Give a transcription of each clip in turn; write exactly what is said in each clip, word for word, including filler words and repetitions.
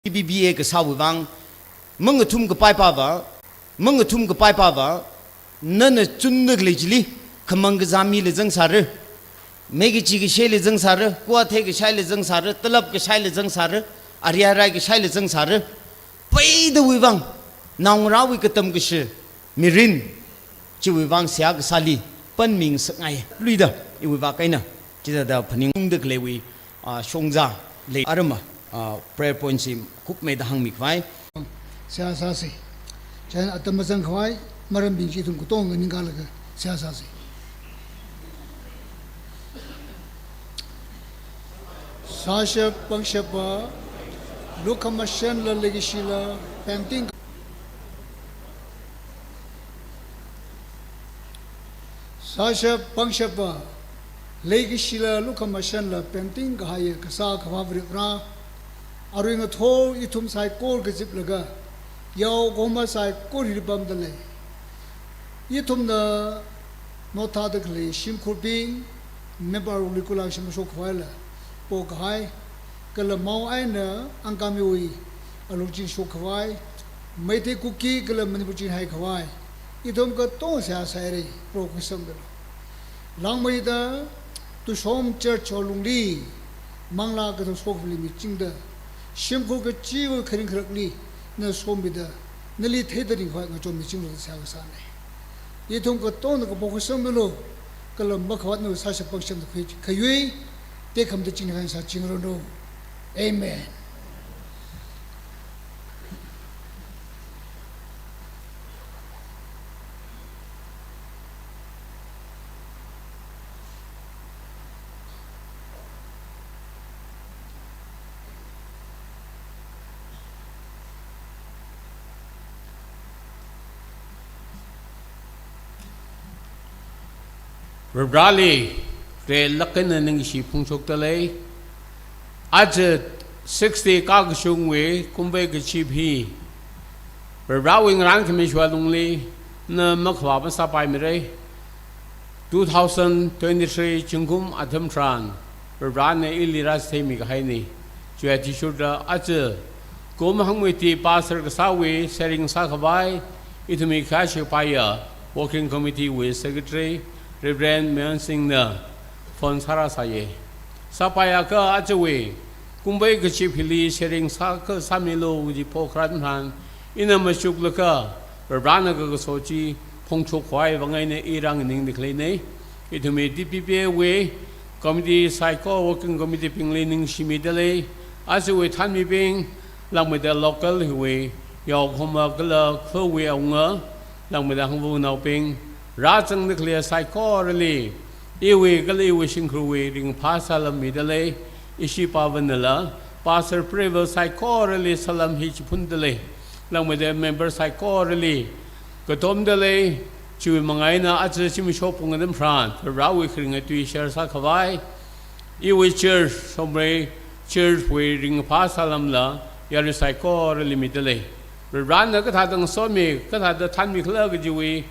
B B A kasāwui vang, mangathum kapai pava, mangathum kapai pava, nana chunda khalei chili, khamang kazā mila zangsāra, mei kachi kashaila zangsāra, kua thei kashaila zangsāra, talap kashaila zangsāra, ariarai kashaila zangsāra, peidawui vang, naongarāwui katam kashi, mirin, chiwui vang seihā kasāli, panmi ngasakngai, luida, iwui vak eina, chithāda phaningungda khaleiwui, ah, shongza lei arama, ah, prayer point chi kupmeida hāngmi khavai. Seihā sāsa. Chieina atam mazang khavai, marambing chi ithum katonga ningkalaga seihā sāsa. Sāshap pangshapa, lukhamashanla leikashila, pengting. Sāshap pangshapa, leikashila lukhamashanla pengting kahaiya kasā Akhava Varivarā, arui ngathor ithum saikora kaziplaga, yaokahoma saikora hili pamda lei. Ithumna nothāda khalei shimkhurbing, member wui kulang shim shok khavaila, pokahai, kala mao eina Angamiwui alungching shok khavai, Meitei Kuki kala Manipur chinhai khavai, ithum katonga seihā sāhaira, Proho khuisangmilu. Langmeida Tushom Church alungli, manglā kathā shok khavali michingda, shimkhur kachiwui kharing kharakli, na sommida, nali theida ringkhavai ngachon michinglu seihā kasāna. Ithum katongana kapo khuisangmilu, kala makhavātna sāshap pangshapna khui, khayui, tekhamatei chingri khansā chingranu. Amen. Varivarāli reilāk eina ningkashi phongshokda lei. Aja sixty kakashungwui Kumbei Kachip hi Varivarāwui ngarān khami shwa lungli na makhavā masāpaimara. Two thousand twenty-three zingkum atam tharan, Varivarāna ili rāchitheimi kahaina. Chiwui athishurda aja, kum hangmeithui pastor kasāwui sharing sākhavai, ithumwui khayā shipaiya Working Committee wui Secretary, Reverend Mayon Singh na phone sārāsāya. Sāpaiakha ajawui, Kumbei Kachip hili sharing sākha sāmilu kaji pao kharā tharan, ina machuklaga, Varivarāna kakaso chi phongshok khavai vang eina i rānganingda khaleina. Ithumwui D P P A wui committee saikora Working Committee bingli ningshimida lei. Ajawui thanmibing, langmeida local hiwui yaokahoma kala khawui awunga, langmeida hangvanaobing, rāzangda khalei saikorali, iwui kala iwui shimkhurwui ringphā salam mida lei. Ishi pavanala, Pastor Preval saikorali salam hi chiphunda lei. Langmeida member saikorali katomda lei. Chiwui manga eina aja zimiksho pung atam tharan, Varivarāwui kharinga tui share sākhavai, iwui church, Somrei Church wui ringphā salamla, yarui saikorali mida lei. Varivarāna kathāda ngasomi, kathāda thanmi khala kajiwui,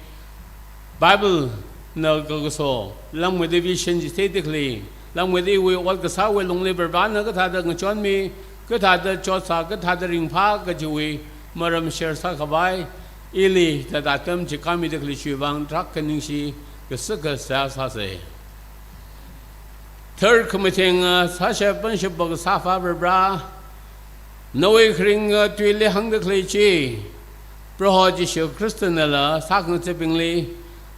Bible na kakaso, langmeida vision chi theida khalei, langmeida iwui ot kasāwui lungli Varivarāna kathāda ngachonmi, kathāda chotsā, kathāda ringphā kajiwui maram share sākhavai, ili thāda atam chikānmida khalei chiwui vang tarākha ningshi, kasā kasā sāsa. Thar khamatheng, ah, sāshap pangshap kasā Akhava Varivarā, nawui kharinga tuili hāngda khalei chi, Proho Jishu Khrista nala sākhangatha̱bingli,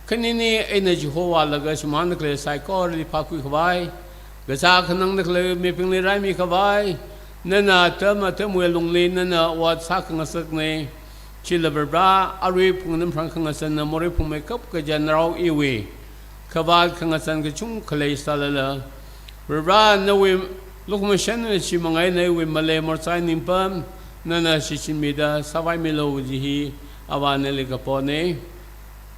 khanini eina chihovālaga shimānda khalei saikorali phākhui khavai, kazā khanangda khalei mibingli raimi khavai, nana atam atamwui lungli nana ot sākhangasakna, chila Varivarā arui phung atam tharan khangazanna morei phungmeikap kaja narao iwui khavāt khangazan kachungkha leisālala, Varivarā nawui lukhamashan chi manga eina iwui malei morchai ningpam, nana shichinmida sāvaimilu kaji hi Avā nali kapona.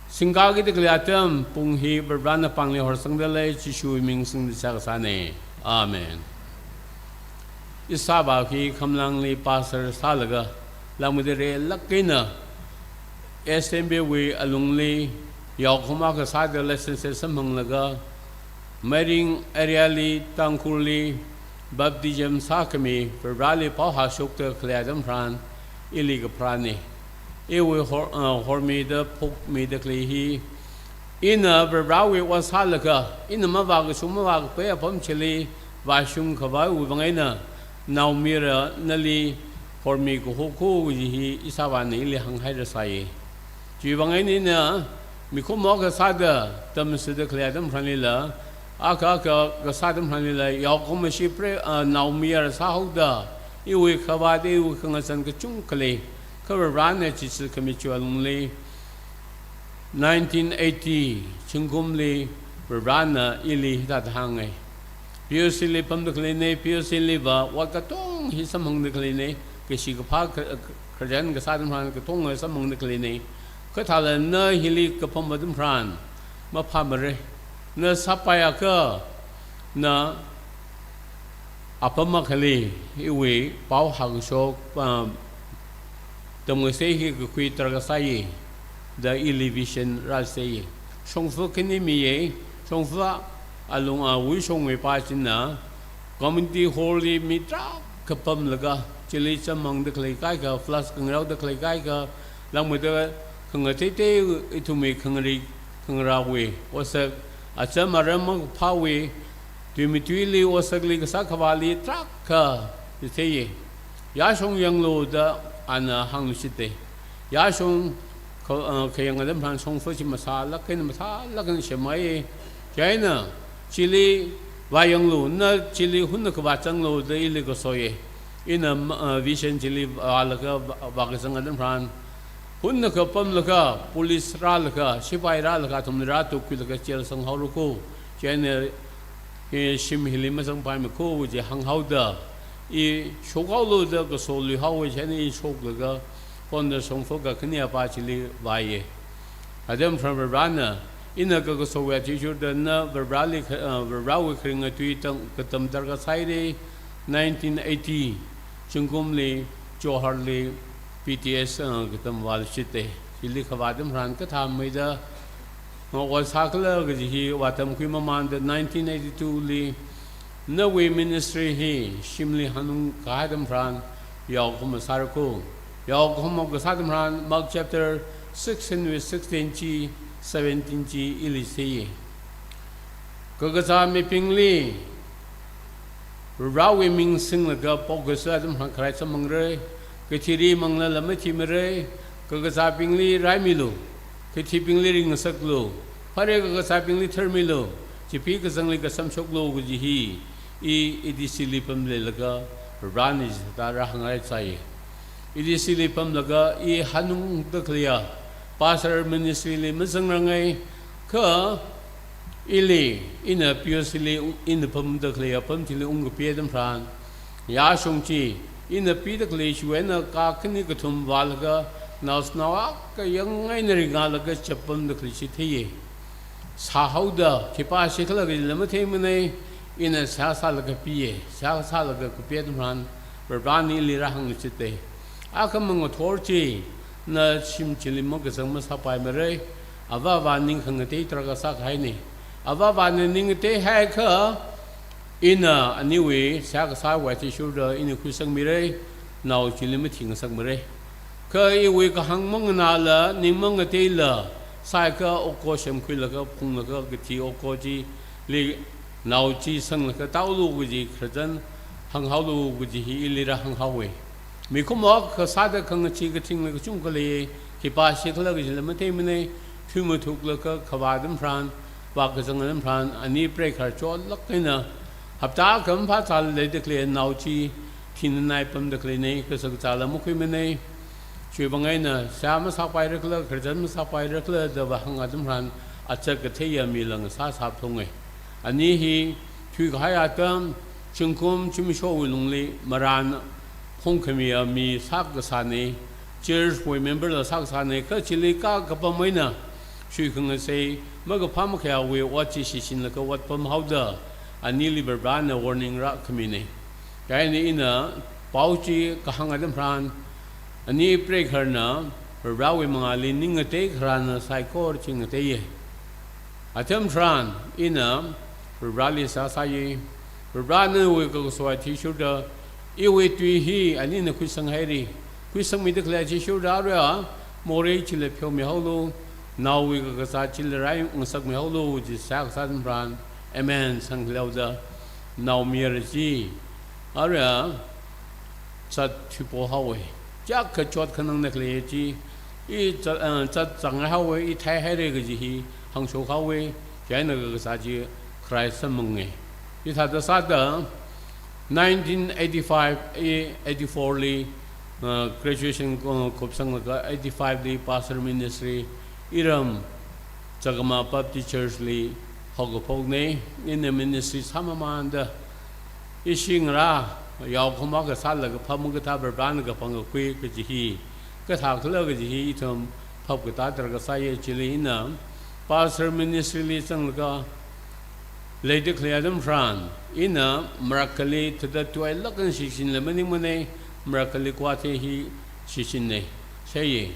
Singkakida khalei atam pung hi Varivarāna pāngli horsangda lei, Jishuwui ming singda seihā kasāna. Amen. Ishāvā hi Khamlangli pastor sālaga, langmeida reilāk eina S M B wui alungli yaokahoma kasāda lesson set samphanglaga, Meiring area li, Tangkhulli, baptism sākhami Varivarāli pao hāshokda khalei atam tharan ili kapharāna. Iwui hor-, uh, hormida phokmida khalei hi, ina Varivarāwui ot sālaga, ina mavākashung mavākapai apam chili vāshung khavaiwui vang eina, Naomayara nali hormi kahokho kaji hi ishāvāna ili hānghairasai. Chiwui vang eina ina mikumo kasāda tamsida khalei atam tharanlila, akha akha kasā atam tharanlila, yaokahoma shipre, ah, Naomayara sāhaoda, iwui khavāt, iwui khangazan kachungkha lei, kha Varivarāna chitheikhami chiwui alungli, nineteen eighty zingkumli Varivarāna ili hithāda hānga. P O C li pamda khaleina, P O C liva ot katonga hi samphangda khaleina, kashi kaphā kha-, khararchan kasā atam tharan katonga samphangda khaleina. Kha thālala na hili kapam atam tharan maphāmara. Na sāpaiakha, na apam akhali iwui pao hākashok, ah, tamngasei hi kakhui tarākha sāya da ili vision rāsāya. Shongfa khani miya, shongfa alung awui shongwui pā china community hall li mi tarākha pamlaga, chili chāmangda khalei kaikha, flask khangarokda khalei kaikha, langmeida khangateitei ithumwui khangari khangarāwui otsak, acham aram makaphāwui, tui matuili otsakli kasā khavāli tarākha chitheiya. Yāshong yanglu da ana hāngluishitta. Yāshong kha-, uh, khayang atam tharan shongfa chi masālāk eina masālāk eina semhaiya. Chieina chili vāyanglu, na chili hunnakha vāzanglu da ili kasoya. Ina, uh, vision chili vālaga vā-, vākazang atam tharan, hunnakha pamlaga, police rālaga, sipai rālaga, athumli rātukkhuilaga jail sanghaora ko. Chieina, hi shim hili mazangpaimana ko kaji hānghaoda, i shokhaolu da kasoluihaowa, chieina i shoklaga, phonda shongfa kakhane apā chili vāya. Atam tharan Varivarāna, ina kakasowui athishurda na Varivarāli kha-, uh, Varivarāwui kharinga tui tang katam tarākha sāhaira, nineteen eighty zingkumli Jorhat li B T S, uh, katam vāluishitta. Chili khavā atam tharan kathāmeida, uh, ot sākhala kaji hi vātamkhui mamānda nineteen eighty-two li nawui ministry hi shimli hanung kahai atam tharan yaokahoma sāra ko. Yaokahoma kasā atam tharan Mark chapter sixteen verse sixteen chi, seventeen chi ili sāya. Kakazā mibingli Varivarāwui ming singlaga pao kasā atam tharan kharai chāmangra, kathi rimanglala mathimara, kakazābingli raimilu, kathibingli ringasaklu, phare kakazābingli tharmilu, chipee kazangli kasamshoklu kaji hi, i E D C li pamleilaga Varivarāna chithāda rāhāngngaisai. E D C li pamlaga i hanungda khaleiya pastor ministry li mazangranga, kha ili, ina P O C li ung-, ina pamda khaleiya apam chili ungkapi atam tharan, yāshong chi ina pida khalei chiwui eina kakhane kathum vālaga, naoshinao akha yāngngaina ringalaga chapamda khalei chi theiya. Sāhaoda, khipāshikhala kajila matheimana, ina seihā sālaga piya, seihā sālaga kapi atam tharan, Varivarāna ili rāhāngluishitta. Akhamang ngathor chi, na shim chili makazang masāpaimara, avā avā ning khangatei tarākha sākahaina. Avā avāna ning ngateihaiakha, ina aniwui seihā kasāwui athishurda ina khuisangmira, nao chili mathingasakmara. Kha iwui kahāng manganāla, ning mangateila, sāakha okko semkhuilaga, phunglaga, kathi okko chili nao chi sanglaga tāulu kaji khararchan hānghaolu kaji hi ili rāhānghaowa. Mikumo kasāda khangachee kathingla kachungkha lei, khipāshikhala kajila matheimana, thuimathuklaga khavā atam tharan, vākazang atam tharan, ani preikhar chotlāk eina, hapta akha maphāzāla leida khalei nao chi, thinanai pamda khaleina, kashak kazāla makhuimana. Chiwui vang eina, seihā masāpairakhala, khararchan masāpairakhala da vāhāng atam tharan, achak katheiya mila ngasā sāphunga. Ani hi thuikahai atam, zingkum zimikshowui lungli marān phongkhamiya mi sākasāna, church wui member la sākasāna, kha chili ka kapam eina, shuikhangasei, makaphā makhayāwui ot chi shichinlaga ot pamhaoda, anili Varivarāna warning rākhamina. Chieina ina pao chi kahāng atam tharan, ani preikharna Varivarāwui mangāli ning ngatei kharāna saikora chi ngateiya. Atam tharan ina Varivarāli seihā sāya, Varivarana nawui kakasoi athishurda, iwui tui hi anina khuisang haira. Khuisangmida khalei athishurda arui morei chili pheomihaolu, naowui kakazā chili rai ngasakmihaolu, chi seihā kasā atam tharan, amen sangkhaleoda, nao mayara chi, arui zat thuipo haowa. Chiyākha chotkhanangna khalei chi, i zat, ah, zat zang haowa, i thai haira kaji hi hāngshok haowa, chieina kakazā chi kharai samphanga. Hithāda sāda nineteen eighty-five, eh, eighty-four li, ah, graduation, ah, kupsanglaga eighty-five li pastor ministry iram Chakma Baptist Church li haokaphokna. Ina ministry sāmamānda ishi ngarā yaokahoma kasālaga phapmakathā Varivarana kapang kakhui kaji hi kathākhala kaji hi ithum phapkatā darkar sāya. Chili ina pastor ministry li zanglaga leida khalei atam tharan, ina Morocco li thāda tuilaga shichinla maningmana, Morocco li Guwahati hi shichinna. Sāya.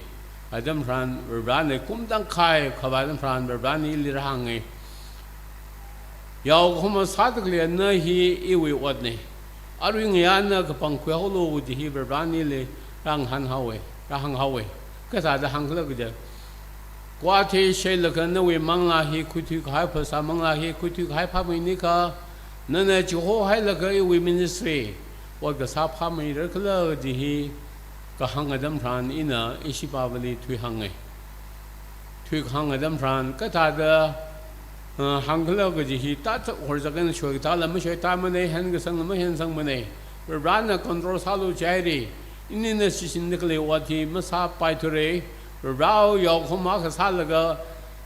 Atam tharan Varivarana kum tangkhai khavā atam tharan Varivarana ili rāhānga. Yaokahoma sāda khalei na hi iwui otna. Arui ngayā na kapangkhui haolu kaji hi Varivarana ili rāngahān haowa, rāhāng haowa. Kathāda hāngkhala kaja, Guwahati shailaga nawui manglā hi khuithuikahai, phasā manglā hi khuithuikahai phāmeini kha, nana chihohailaga iwui ministry ot kasā phāmeira khala kaji hi kahāng atam tharan ina ishipāvali thuihānga. Thuikahāng atam tharan kathāda, ah, hāngkhala kaji hi tata horzak eina shoitāla mashoitāmana, hen kasangla mahensangmana. Varivarana control sālu jihaira. Inina shichinda khalei ot hi masāpaithura. Varivara yaokahoma kasālaga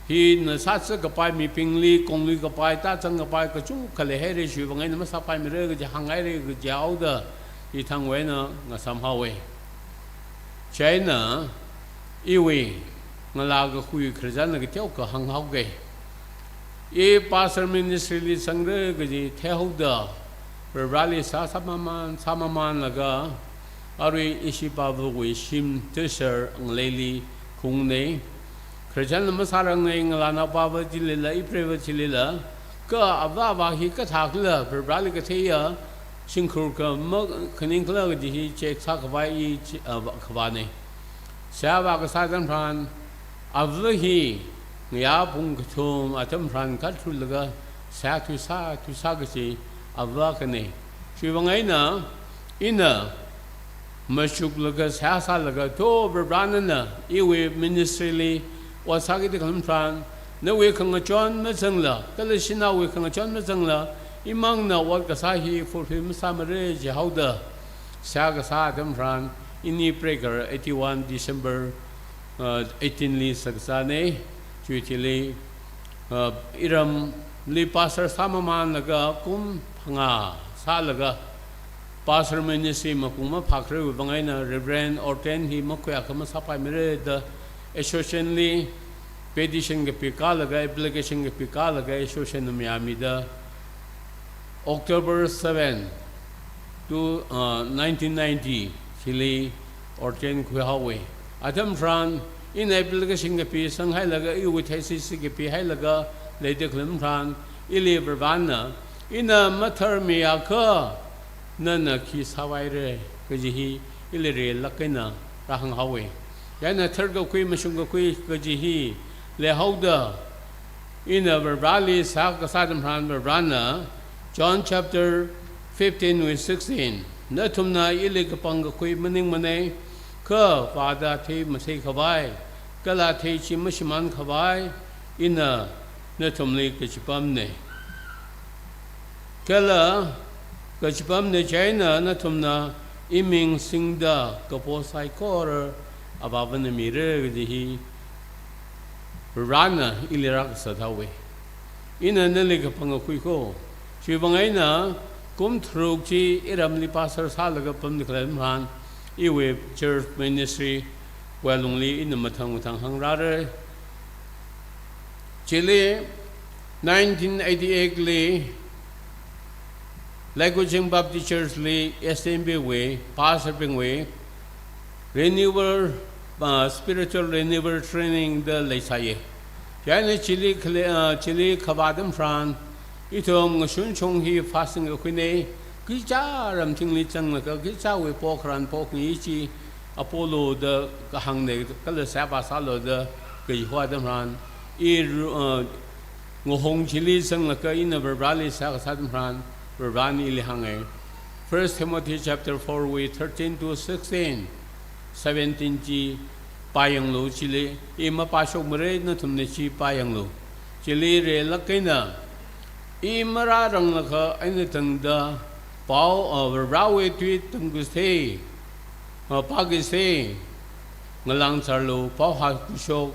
hi na sāzatkapai mibingli konglui kapai, tāzang kapai kachungkha leihaira, chiwuivang eina masāpaimira kaji hānghaira kaji haoda, i thangwui eina ngasām haowa. Chieina iwui ngalā kakhui khararchanna kateokha hānghaoga. I pastor ministry li zangra kaji theihaoda, Varivarali seihā sāmamān, sāmamānlaga, arui ishipāvawui shim Teshar ngaleili khaungna. Khararchanla masārangna, ngalānaopāva chilila, ipreiva chilila, kha avāva hi kathākhala, Varivarali katheiya shimkhur kha makhaning khala kaji hi check sākhavai i chi-, ah, va-, khavāna. Seihā vākasā atam tharan, ava hi ngayā pung kathum atam tharan khathulaga seihā thuisā, thuisā kachi ava akhana. Chiwuivang eina, ina machuklaga seihā sālaga, to Varivarana iwui ministry li ot sāki da khalam tharan, nawui khangachon mazangla, kala shanaowui khangachon mazangla, imangna ot kasā hi fulfill masāmara jihaoda, seihā kasā atam tharan, ini preigar eighty-one December, uh, eighteen li sākazāna. Chiwui thili, uh, iramli pastor sāmamānlaga kum phangā sālaga, pastor ministry mapung maphākharawui vang eina Reverend ordain hi makhuiakha masāpaimara da association li petition kapi kālaga, application kapi kālaga, association na mayāmida, October seven to, uh, nineteen ninety chili ordain khuihaowa. Atam tharan ina application kapi sanghailaga, iwui thesis kapihailaga leida khalam tharan, ili Varivarana, ina matharmiakha nana khi sāvaira kaji hi ili rilāk eina rāhānghaowa. Chieina tharkakhui mashungkakhui kaji hi leihaoda, ina Varivarali seihā kasā atam tharan Varivarana, John chapter fifteen verse sixteen, nathumna ili kapangkakhui maningmana, kha Vāda thei matheikhavai, kala theishi mashimānkhavai ina nathumli kachipamna. Kala kachipamna chieina nathumna iming singda kapo saikora Avāvana mira kaji hi Varena ili rākasā haowa. Ina nali kapangkakhui ko. Chiwuivang eina kum tharuk chi iramli pastor sālaga pamda khalei tharan, iwui church ministry wui alungli ina mathang mathang hāngrāra. Chili nineteen eighty-eight li Leikuching Baptist Church li S M B wui, pastor bingwui renewal, uh, spiritual renewal training da leisāya. Chieina chili khalei, uh, chili kavā atam tharan, Ithum ngashun shong hi fasting kakhuina, kachichā ramthingli zanglaga kachichāwui pokharan pokngai chi Apollo da kahāngna, kala seihā sālu da kaji haoda tharan, i ru-, uh, ngahong chili zanglaga ina Varivarāli seihā kasā tharan, Varivarāna ili hānga. First Timothy chapter four wui thirteen to sixteen, seventeen chi pāyanglu chili, i mapāshokmara nathumna chi pāyanglu. Chili reilāk eina, i marāranglakha eina tangda pao, uh, Varivarāwui tui tamkasei, uh, pākasei ngalāng zārlu, pao hākashok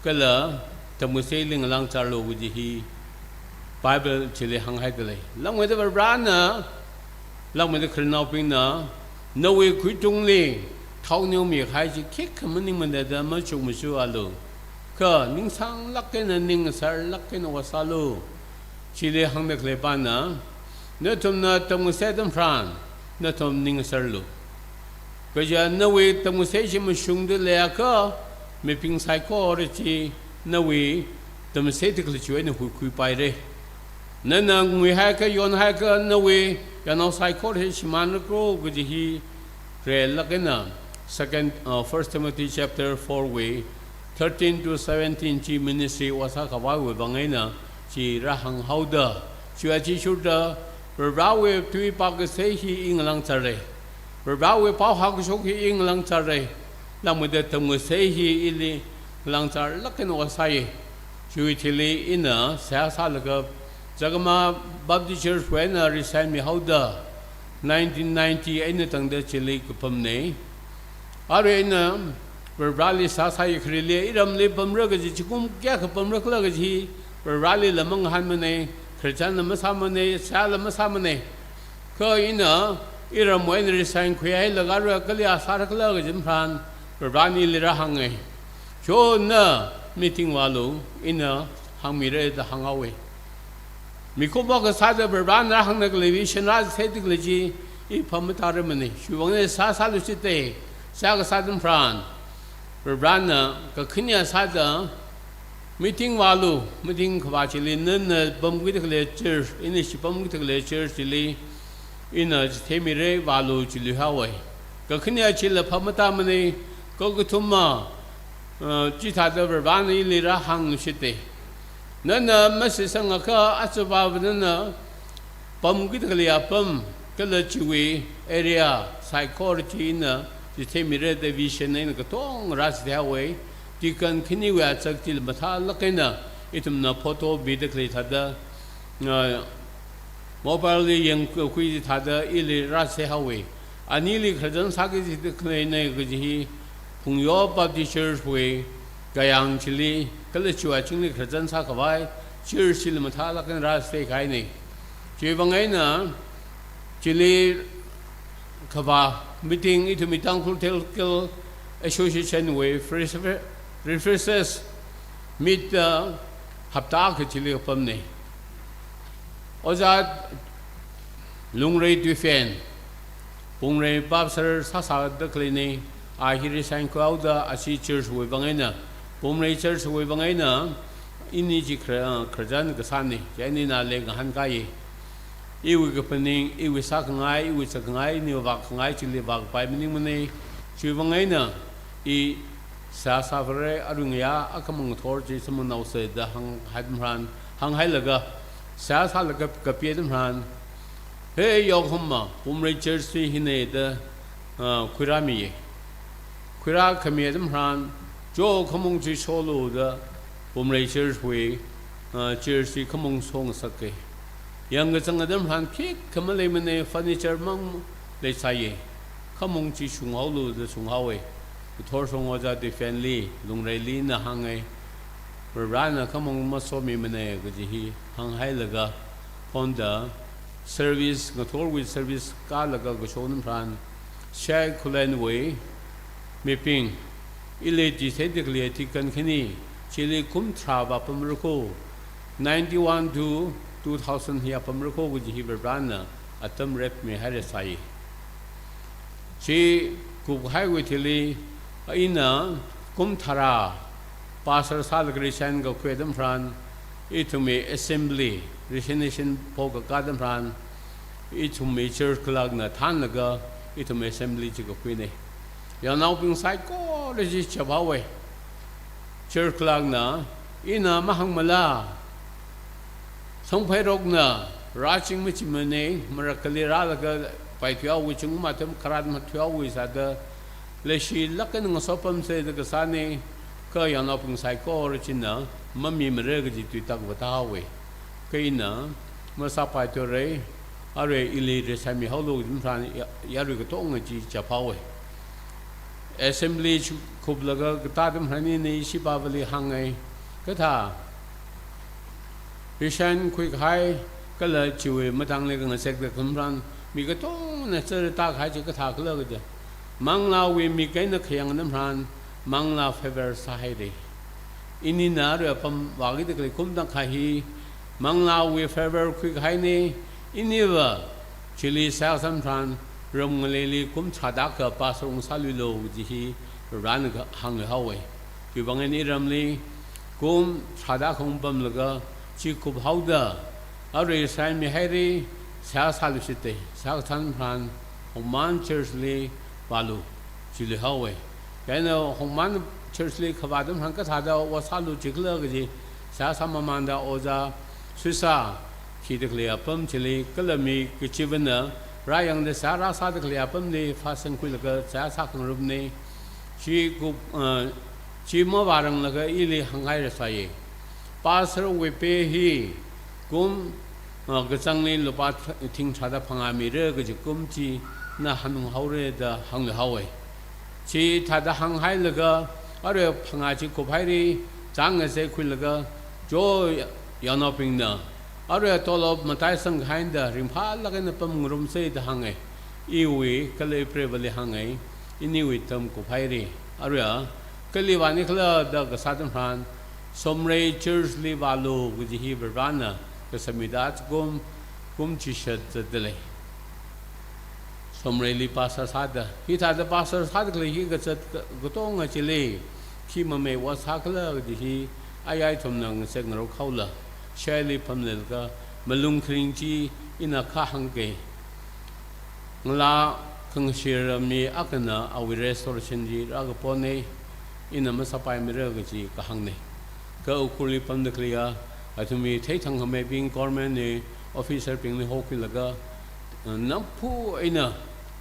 kala tamkaseili ngalāng zārlu kaji hi Bible chili hānghaida lei. Langmeida Varivarāna, langmeida khararnaobingna, nawui khuitungli thao neomi kahai chi khikha maningmana da machuk machualu. Kha ningsānglāk eina ning ngasharlāk eina vāsālu. Chili hāngda khalei pana, nathumna tamkasei tharan, nathum ning ngasharlu. Kaja nawui tamkasei chi mashungda leiakha, mibing saikora chi nawui tamkasei thikli chiwui eina huikhuipaira. Nana nguihaiakha, yonhaiakha, nawui yanao saikora hi shimānrakro kaji hi reilāk eina, second, uh, First Timothy chapter four wui thirteen to seventeen chi ministry vāsā khavaiwui vang eina chi rāhānghaoda, chiwui athishurda, Varivarāwui tui pākasei hi i ngalāng zāra. Varivarāwui pao hākashok hi i ngalāng zāra. Langmeida tamkasei hi ili ngalāng zārlāk eina vāsāya. Chiwui thili ina seihā sālaga Jakhama Baptist Church wui eina resign mihaoda, nineteen ninety eina tangda chili kapamna. Arui eina Varivarāli seihā sāya. Khareli, iramli pamra kaji, zingkum kayākha pamrakhala kaji Varivarāli lamang hāngmana, khararchanla masāmana, seihāla masāmana. Kha ina iramwui eina resign khuihailaga arui kali sārakhala kaji tharan, Varivarāna ili rāhānga. Chona meeting vālu, ina hāngmira da hānghaowa. Mikumo kasāda Varivarāna rāhāngda khalei vision rāchithei thikli chi i phamatārarmana. Chiwui vang eina seihā sālu chida, seihā kasā tharan, Varivarāna kakhane sāda meeting vālu, meeting khavā chili nana pamkida khalei church, ina chi pamkida khalei church chili ina chitheimira, vālu, chiluihaowa. Kakhane chila phamatāmana, kakathuma, uh, chithāda Varivarāna ili rāhāngshita. Nana mashitsangakha, achāvā nana pamkida khalei apam, kala chiwui area saikora chi ina chitheimira da vision eina katonga rāchitheihaowa. Deacon khaniwui azak chila mathālāk eina ithumna photo mida khalei thāda, uh, mobile li yangkakhui thāda ili rāchitheihaowa. Anili khararchan sāki jida khaleina kaji hi Phungyo Baptist Church wui kayāng chili, kala chiwui azingli khararchan sākhavai church chila mathālāk eina rāchithei kahaina. Chiwui vang eina chili kavā meeting ithumwui Tangkhul Theological Association wui Free-, Free-, Freshers Meet, uh, hapta akha chili kapamna. Ojā Lungrei Tuifen, Pumrei pastor sāsāda khaleina, a hi resign khuihaoda ashi church wui vang eina, Pumrei church wui vang eina, ini chi khara-, khararchan kasāna, chi inina lei ngahānkāya. Iwui kaphaning, iwui sākhangai, iwui zatkhangai, ini vākhangai chili vākapai maningmana, chiwui vang eina, i seihā sāvāra, arui ngayā akhamang ngathor chi samphangnaosa da hānghai tharan, hānghailaga, seihā sālaga kapi tharan, he Yaokhama, Pumrei church chi hina da, ah, khuirāmiya. Khuirākhami tharan, cho khamong chi sholu da, Pumrei church wui, ah, church chi khamong shongasaka. Yangkazang tharan khikha maleimana, furniture mang leisāya. Khamong chi shunghaolu da shunghaowa. Ngathor shong Ojā Tuifen li, Lungreili ina hānga. Varena khamong masomimana kaji hi hānghailaga, phonda service, ngathorwui service kālaga kashok tharan, Shai Khullenwui mibing, ili chitheida khalei deacon khani, chili kum tharā vāpamra kho, ninety-one to two thousand hi vāpamra kho kaji hi Varena atam repmihaira sai. Chi kupkahaiwui thili, ina kum tharā pastor sālaga resign kakhui tharan, ithumwui assembly, resignation phokakā atam tharan, ithumwui church clerk na thānlaga ithum assembly chi kakhuinei. Yangnaobing saikora chi chaphaowei. Church clerk na, ina mahāngmala, Sangphairokna rāching machimanei, marakhali rālaga paithuihaowa, chingmā atam kharat mathuihaowa sāda, leishilāk eina ngasopamsei da kasānei, kha yangnaobing saikora china mamimara kaji tuitak vātāhaowei. Kha ina masāpaithurei, arui ili resign mihaolu atam tharan ya-, yarui katonga chi chaphaowei. Assembly chi khuplaga katā atam tharan ina ishipāvali hāngai, kathā resign khuikahai kala chiwui matangli khangasekda atam tharan mi katongana zaratakahai chi kathākhala kaja, manglāwui mik eina khayang atam tharan manglā favour sāhairei. Inina arui apam vākida khalei kum tangkhai hi manglāwui favour khuikahainei, iniva chili seihā kasā atam tharan ram ngaleili kum tharāda akha pastor ungsāluilu kaji hi Varena kahāng leihaowei. Chiwuivang eina iramli kum tharāda akha ungpamlaga chi khuphaoda, arui resign mihairei, seihā sāluishittei, seihā kasā atam tharan Hongman church li vālu, jiluihaowei. Chieina Hongman church li khavā atam tharan kathāda ot sālu jikhala kaji seihā sāmamānda ojā suisā, thida khalei apam chili kala mi kachivana rāyangda seihā rāsāda khalei apamli fashion khuilaga seihā sākhangarumnei. Chi khup, eh, chi mavāranglaga ili hānghaira sāye. Pastor wui pay hi kum, ah, kachangli lupā th-, thing tharāda phangā mira kaji kum chi na hanunghaora da hāngluihaowei. Chithāda hānghailaga, arui phangā chi khuphairei, chāng ngasei khuilaga, cho yangnaobingna arui tolop mataisangkahai da ringphālāk eina pamngarumsei da hāngai. Iwui kala ipreivali hāngai, iniwui term khuphairei. Arui a, kali vānikhala da kasā atam tharan, Somrei church li vālu kaji hi Varena kasāmida ajakum kum chishat zatdalei. Somreili pastor sāda, hithāda pastor sāda khalei hi kazat ka-, katonga chili khi mamei ot sākhala kaji hi ayai ithumna ngasek ngarok haola, shaili pamleilaga malung kharing chi ina kahāng kei. Ngalā khangashira mi akhana awui restoration chi rākaponei, ina masāpaimara kaji kahāngnei. Kha Ukhrulli pamda khaleiya athumwui theithangkhameibing government wui officer bingli hokhuilaga, eh, namphu eina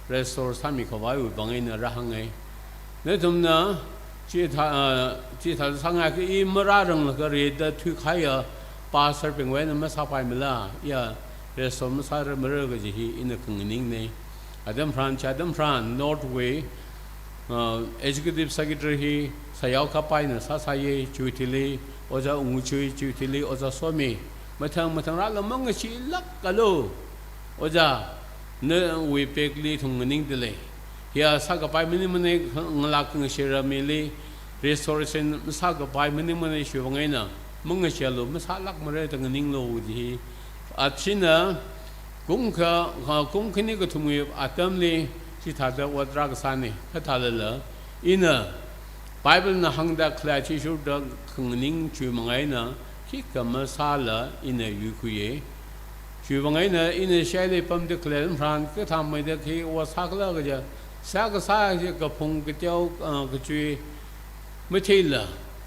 restore sāmikhavaiwui vang eina rāhāngai. Nathumna chithā, ah, chithā sāngai kha i marāranglaga rida thuikahaiya pastor bingwui eina masāpaimala, iya restore masāramara kaji hi ina khanganingnei. Atam tharan, chi atam tharan North wui, ah, executive secretary hi Sayao Kapaina sāsāye, chiwui thili Ojā Ungchui, chiwui thili Ojā Somi, mathang mathang rālaga mangashilākalu. Ojā, nawui pay li ithum nganingdalei. Hiya sākapai maningmanei, ngalā khangashira mili restoration masākapai maningmanei, chiwuivang eina mangashialu, masālākmara da nganinglu ji. Achina kum kha, kha, kum khani kathumwui atamli chithāda ot rākasānei, kathālala ina Bible na hāngda khalei chi shurda khanganing chiwui vang eina khikha masāla ina yuikhuiye. Chiwuivang eina ina shaili pamda khalei atam tharan kathāmeida khi ot sākhala kaja, sā kasā chi kaphung kateo, ah, kachui matheila,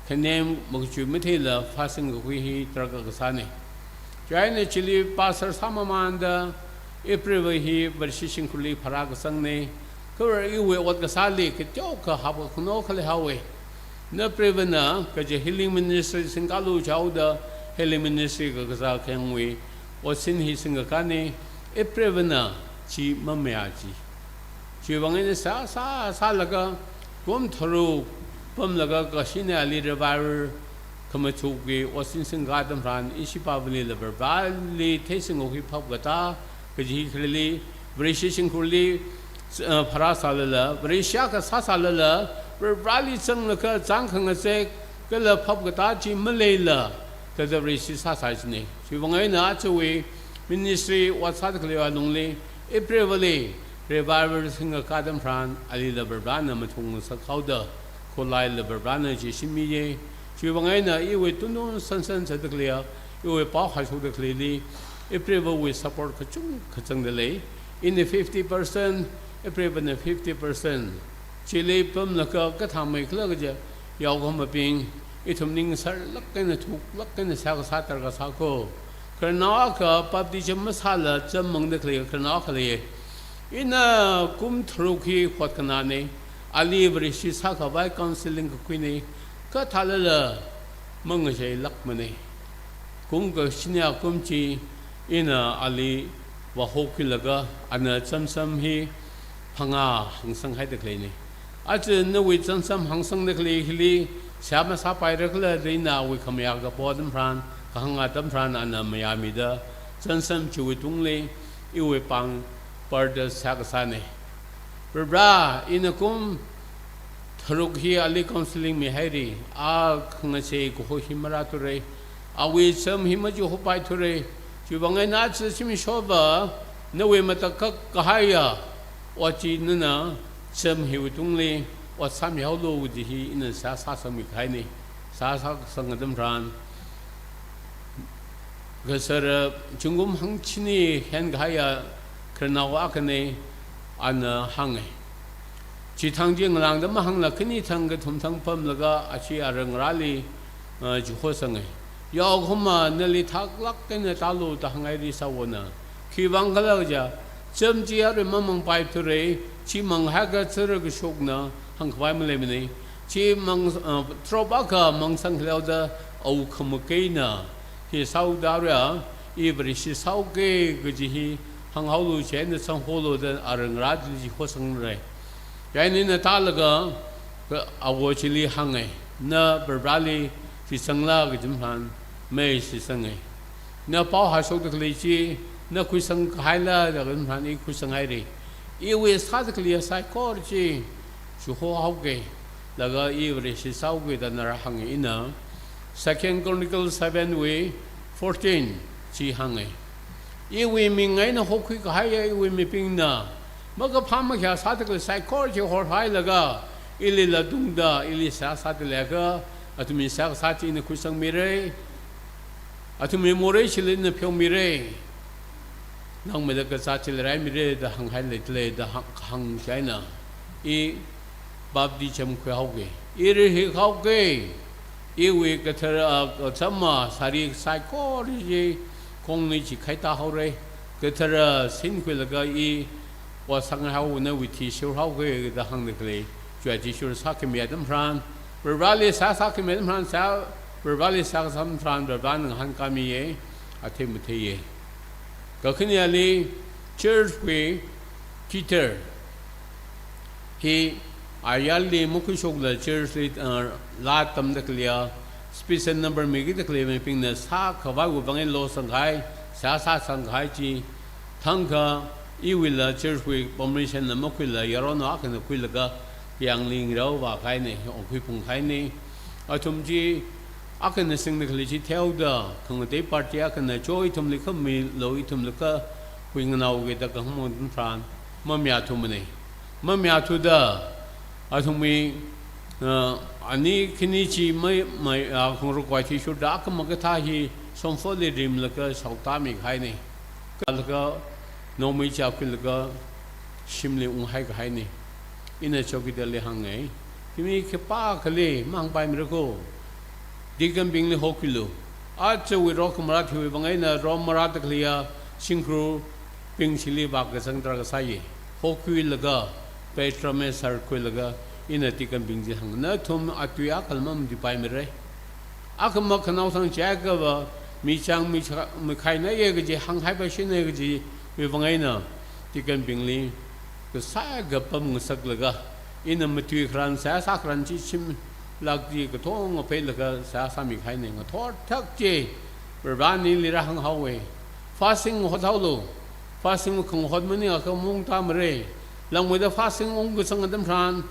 khanem makachui matheila fasting kakhui hi tarākha kasānei. Chieina chili pastor sāmamānda, ipreivawui hi Vareshi shimkhurli pharā kasangnei, kha iwui ot kasāli kateokha hapkakhano khalei haowe. Napreivana kaja healing ministry singkalu jihaoda, healing ministry kakazā khayangwui otsin hi singkakānei, ipreivana chi mamayā ji. Chiwuivang eina sā, sā, sālaga, kum tharuk pamlaga kashinali revival khamachukki otsin singkakā atam tharan, ishipāvalila Varivarāli theising okhui phap katā, kaji hi khareli, Vareshi shimkhurli, eh, pharāsālala, Vareshi akha sāsālala, Varivarāli zanglaga zang khangasek, kala phap katā chi maleila, thāda Vareshi sāsā jinei. Chiwuivang eina ajawui ministry ot sāda khaleiwui lungli, ipreivali revival singkakā atam tharan, alila Varivarāna mathung ngasakhaoda, kholaila Varivarāna chi shimmiye. Chiwuivang eina iwui tunun sansan sāda khaleiya, Iwui pao haishokda khaleili, ipreivawui support kachungkha zangda lei. Ina fifty percent, ipreivana fifty percent. Chili pamlaga kathāmeikhala kaja, yaokahomabing, ithum ning sārlāk eina thuklāk eina seihā kasā darkar sāko. Khararnao akha baptism masāla zam mangda khalei khararnao akha lei. Ina kum tharuk hi hotkhanāne, ali Vareshi sākhavai counseling kakhuine, kathālala mangacheilākmane. Kum kashini akum chi ina ali vāhokhuilaga ana zamsam hi phangā hāngsanghaida khaleine. Aja nawui zamsam hāngsangda khalei hili seihā masāpairakhala da ina awui khamayā kapo atam tharan, kahāng atam tharan ana mayāmida, zamsam chiwui tungli iwui pāng parda seihā kasāne. Varivara, ina kum tharuk hi ali counseling mihaire, a khangachei kaho hi marāthurei, awui zam hi machihopaithurei, chiwuivang eina aja zimikshova, nawui matakhak kahaiya ot chi nana zam hiwui tungli ot sāmihaolu kaji hi ina seihā sāsangmi kahaine. Seihā sāsang atam tharan, kasāra zingkum hangchini henkahaiya khararnao akhane, ana hānge. Chithang chi ngalāngda mahāngla khani thang kathum thang pamlaga achi ara ngarāli, uh, chihosange. Yaokahoma nali thaklāk eina tālu da hānghairi sāvāna. Khiwuivang khala kaja, zam chi arui mamangpaithurei, chi manghaiakha zara kashokna hāngkhavai maleimane. Chi mang, uh, drop akha mangsang khaleoda awui khamakei eina hi sāhaoda aruiva, i Vareshi sāhaoke kaji hi hānghaolu chieina zangholu da ara ngarāli chihosangrei. Chieina ina tālaga, ka, awo chili hānge, na Varivarali shitsangla kaji atam tharan, mei shitsange. Na pao haishokda khalei chi, na khuisang kahaila da kaji atam tharan i khuisanghaire. Iwui sāda khaleiya saikora chi chihohaoke, laga i Vareshi sāhaoke da nara hānge ina. Second Chronicles seven wui fourteen chi hānge. Iwui ming eina hokhui kahaiya iwui mibingna makaphā makhayā sāda khalei saikora chi horhailaga, ilila tungda, ili seihā sāda leiakha, athumwui seihā kasā chi ina khuisangmirei, athumwui morei chili ina pheomirei, langmeida kazāt chili raimirei da hānghai leidalei da hāng, hāngchieina, i baptism khuihaoke. I rihik haoke. Iwui kathara, ah, kachama sari saikora chi khongli chikhaita haorei. Kathara sinkhuilaga i ot sāngaihaona, nawui thi shurhaoke da hāngda khalei. Chiwui athishur sākhami atam tharan, Varivarali seihā sākhami atam tharan, seihā, Varivarali seihā kasā atam tharan, Varivarana ngahānkāmiye, athei matheiye. Kakhaneli church wui guitar hi ayarli makhuishokla church li, uh, laa tamda khaleiya, special number mikida khalei mibingna sākhavaiwui vang eina losangkahai, seihā sāsangkahai chi, thangkha iwuila church wui permission la makhuila yaronao akhana khuilaga, yangli ngarao vākahaine, okhui phungkahaine. Athum chi akhana singda khalei chi theoda, khangatei party akhana cho ithumli khamilu, ithumli khuinganāoke da kahāng atam tharan, mamayāthumane. Mamayāthuda, athumwui, uh, ani khani chi mai, mai, uh, khangarok athishurda akhama kathā hi shongfali rimlaga shaotāmi kahaine. Kalaga, nongmei chakhuilaga, shimli unghai kahaine. Ina chowkidar li hānge. Khimi khipākhali mahāngpaimira ko. Deacon bingli hokhuilu. Ajawui rokhamarā thiwui vang eina romarāda khaleiya, shimkhur bing chili vākazang darkar sāye. Hokhuilaga, patronize sārkhuilaga, ina deacon bing chi hānga, nathum atui akhala mamatuipaimirei. Akhama khanao thang chiakha va, michang micha-, mikhainaye kaji, hānghaipaishine kajiwui vang eina, deacon bingli, kasā kapam ngasaklaga, ina matui kharan, seihā sā kharan chi shimlāk chi katonga pheilaga seihā sāmi kahaine. Ngathor thak chi, Varivarana ili rāhānghaowe. Fasting hothaolu. Fasting khangahot maningakha maungtāmarei. Langmeida fasting ungkasang atam tharan,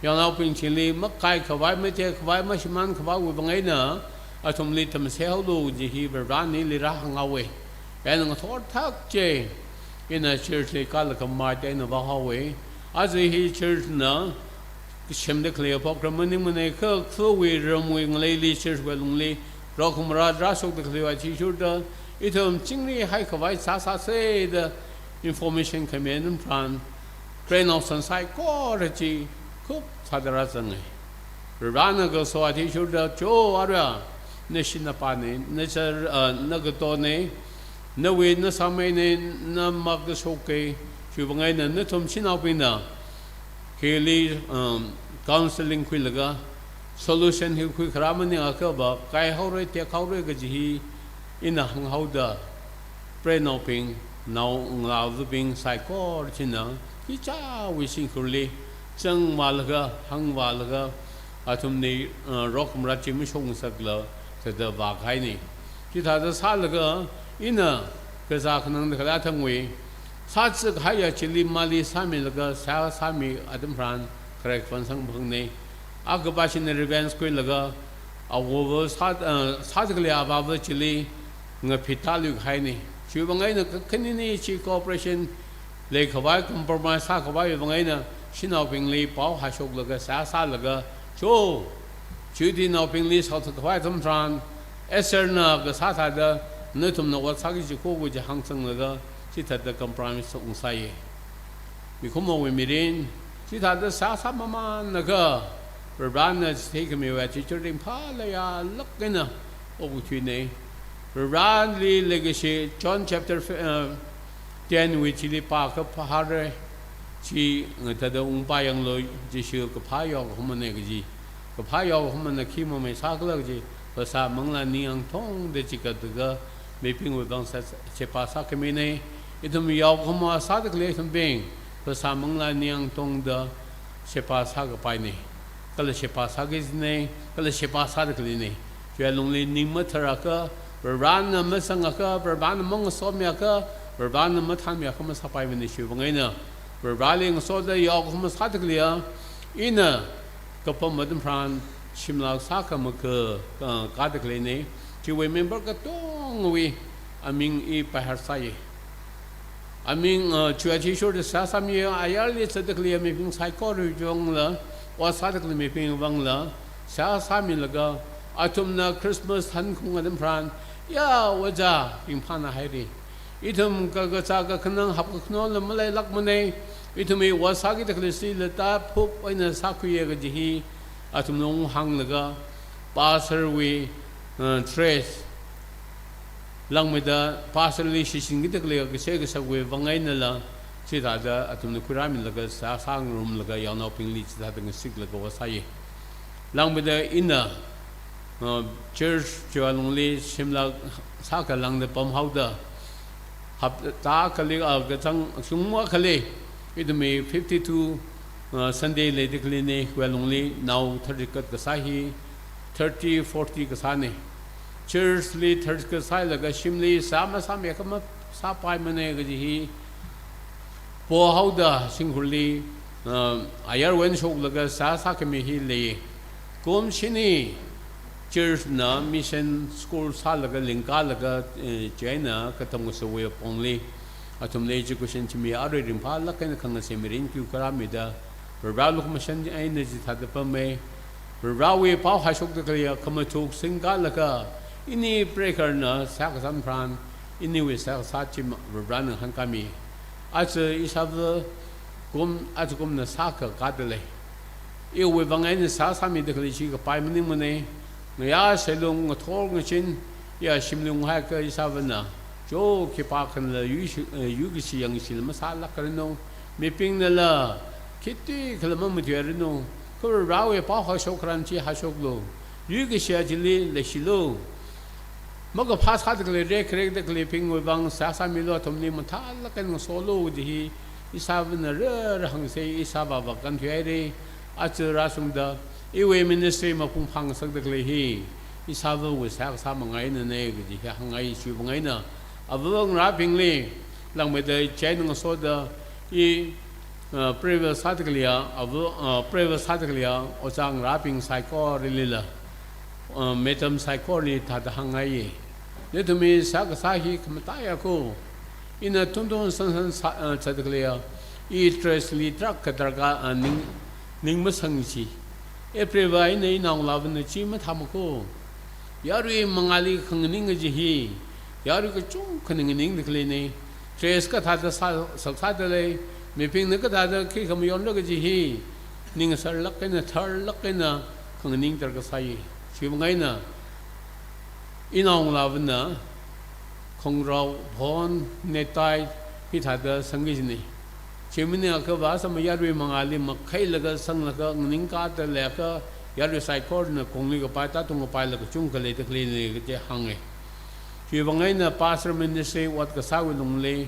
yangnaobing chili makaikhavai, matekhavai, mashimānkhavaiwui vang eina, athumli tamseihaolu kaji hi Varivarana ili rāhānghaowe. Chieina ngathor thak chi, ina church li kalaga maitei eina vāhaowe. Aja hi church na semda khalei program maningmane, kha khawui ramwui ngaleili church wui lungli Rokhum rāshokda khaleiwui athishurda, ithum chingri haikhavai sāsāsa da information khami atam tharan, preinao san saikora chi khup sāda rāzanga. Varivarana kaso athishurda, cho arui, nashi napāna, nachar, ah, nagatona, nawui nasāmeina, namakashoka, chiwuivang eina nathum shanaobingna, hili, um, counseling khuilaga, solution hi khuikharā maningakha va, kaihaora, tekhaora kaji hi ina hānghaoda, preinaobing, naongalāvabing saikora china, ichāwui shimkhurli zangvālaga, hāngvālaga, athumli, uh, rokhum rā chi mashokngasakla, thāda vākahaina. Chithāda sālaga, ina kazā khanangda khalei athangwui sāzak haiya chili mali sāmilaga, seihā sāmi atam tharan, kharek phansang phangna. Akha pāshina revenge khuilaga, awova sā, uh, sāda khalei avāva chili ngaphit tāluikahaina. Chiwuivang eina kakhaneni chi cooperation leikhavai, compromise sākhavaiwui vang eina shanaobingli pao hāshoklaga, seihā sālaga, cho, Judinaobingli shaothatkhavai atam tharan, Estherna kasā thāda, nathumna ot sāki jiko kaji hāngsanglaga, chithāda compromise ungngasai. Mikumowui mirin, chithāda seihā sāmamānlaga, Varivarana chitheikhameiwui athishur ringphālāk eina okathuina. Varivarali leikashi, John chapter, uh, ten wui chili pākha phāra, chi, uh, thāda ungpāyanglu, Jishu kaphā yaokahomana kaji. Kaphā yaokahomana khi mamei sākhala kaji, phasā manglā ningyāng thongda chikatlaga, mibingwui vang sā, sheba sākhamina. Ithum yaokahoma sāda khalei ithumbing, phasā manglā ningyāng thongda sheba sākapaina. Kala sheba sāki kajina, kala sheba sāda khaleina. Chiwui lungli ning matharakha, Varivarana mazangakha, Varivarana mangasomiakha, Varivarana mathānmiakha masāpaimana. Chiwuivang eina, Varivarali ngasoda yaokahoma sāda khaleiya, ina kapam atam tharan shimlak sākhamakha, ah, kāda khaleina, chiwui member katongawui aming i by heart sāya. Aming, ah, chiwui athishurda seihā sāmi, ayarli zatda khalei mibing saikorawui vangla, ot sāda khalei mibing vangla, seihā sāmilaga, athumna Christmas thankung atam tharan, ya, ojā, ringphāna haira. Ithum kakazā kakhanang hapkakhanola maleilākmana, ithumwui ot sākida khaleisi lata phup eina sākhuiya kaji hi, athumna unghānglaga, pastorwui, uh, dress, langmeida pastorli shishinkida khalei kasai kasakwui vang einala, chithāda athumna khuirāmilaga seihā sāngarumlaga yaonaobingli chithāda ngasiklaga ot sāya. Langmeida ina, uh, church chiwui lungli shimlak sākha langda pamhaoda, hapta akhali, uh, kachāng shungma akhali, ithumwui fifty-two, uh, Sunday leida khaleina, chiwui lungli nao thirty kat kasā hi, thirty, forty kasāna. Churchli thirty kasālaga shimli seihā masāmiakha masāpaimana kaji hi pohaoda shimkhurli, uh, ayarwui eina shoklaga seihā sākhami hi lei. Kum shini churchna mission school sālaga lingkalaga, eh, chieina katam kasāwui apongli, athumli education chimi arui ringphālāk eina khangasai mirin khuikharāmida, Varivara lukhamashan eina chithāda pammi. Varivarawui pao hāshokda khaleiya khamathuk singkalaga, ini preigahar na seihā kasā tharan, iniwui seihā kasā chi Varivarana ngahānkāmi. Aja ishāva kum, aja kumna sākha kāda lei. Iwui vang eina seihā sāmida khalei chi kapai maningmana. Ngayā seilung ngathor ngachin, ya shimlung haikha ishāvana, cho khipākhanala yui shi, eh, yuikashi yangshila masālākranu. Mibingnala khitui khala mamatuiranu. Kha Varivarawui pao hāshok tharan chi hāshoklu. Yuikashi chili leishilu. Makaphā sāda khalei, rekkharekda khaleibingwui vang seihā sāmilu, athumli mathālāk eina ngasolu kaji hi, ishāvana rāra hāngsa, ishāvāva kānthuihaira. Aja rāshungda, iwui ministry mapung phāngasakda khalei hi, ishāvawui seihā kasā manga einana kaji hi hāngngai. Chiwuivang eina, ava ngarābingli, langmeida chieina ngasoda, i, uh, preivā sāda khaleiya, ava, uh, preivā sāda khaleiya, ojā ngarābing saikoralila, uh, madam saikorali thāda hāngngaiya. Nathumwui seihā kasā hi khamataiya ko. Ina thumthum sansan sā, uh, sāda khaleiya, i dressli tarākha darkar, uh, ning, ning masang chi. Preivā eina inaongalāvana chi mathāma ko. Yarui mangāli khanganing kaji hi, yarui kachungkhana nganingda khaleina. Dress kathāda sā, saksāda lei, mibingna kathāda khi khamayonra kaji hi, ningsārlāk eina, tharlāk eina khanganing darkar sāi. Chiwuivang eina, inaongalāvana, khongrao, phon, necktie, hithāda sangki kajina. Chi maningakha vāsāma yarui mangāli makhailaga sanglaga nganingkāda leiakha yarui saikorana kongli kapai, tātung kapaila kachungkha leida khaleina kaji hānga. Chiwuivang eina pastor ministry ot kasāwui lungli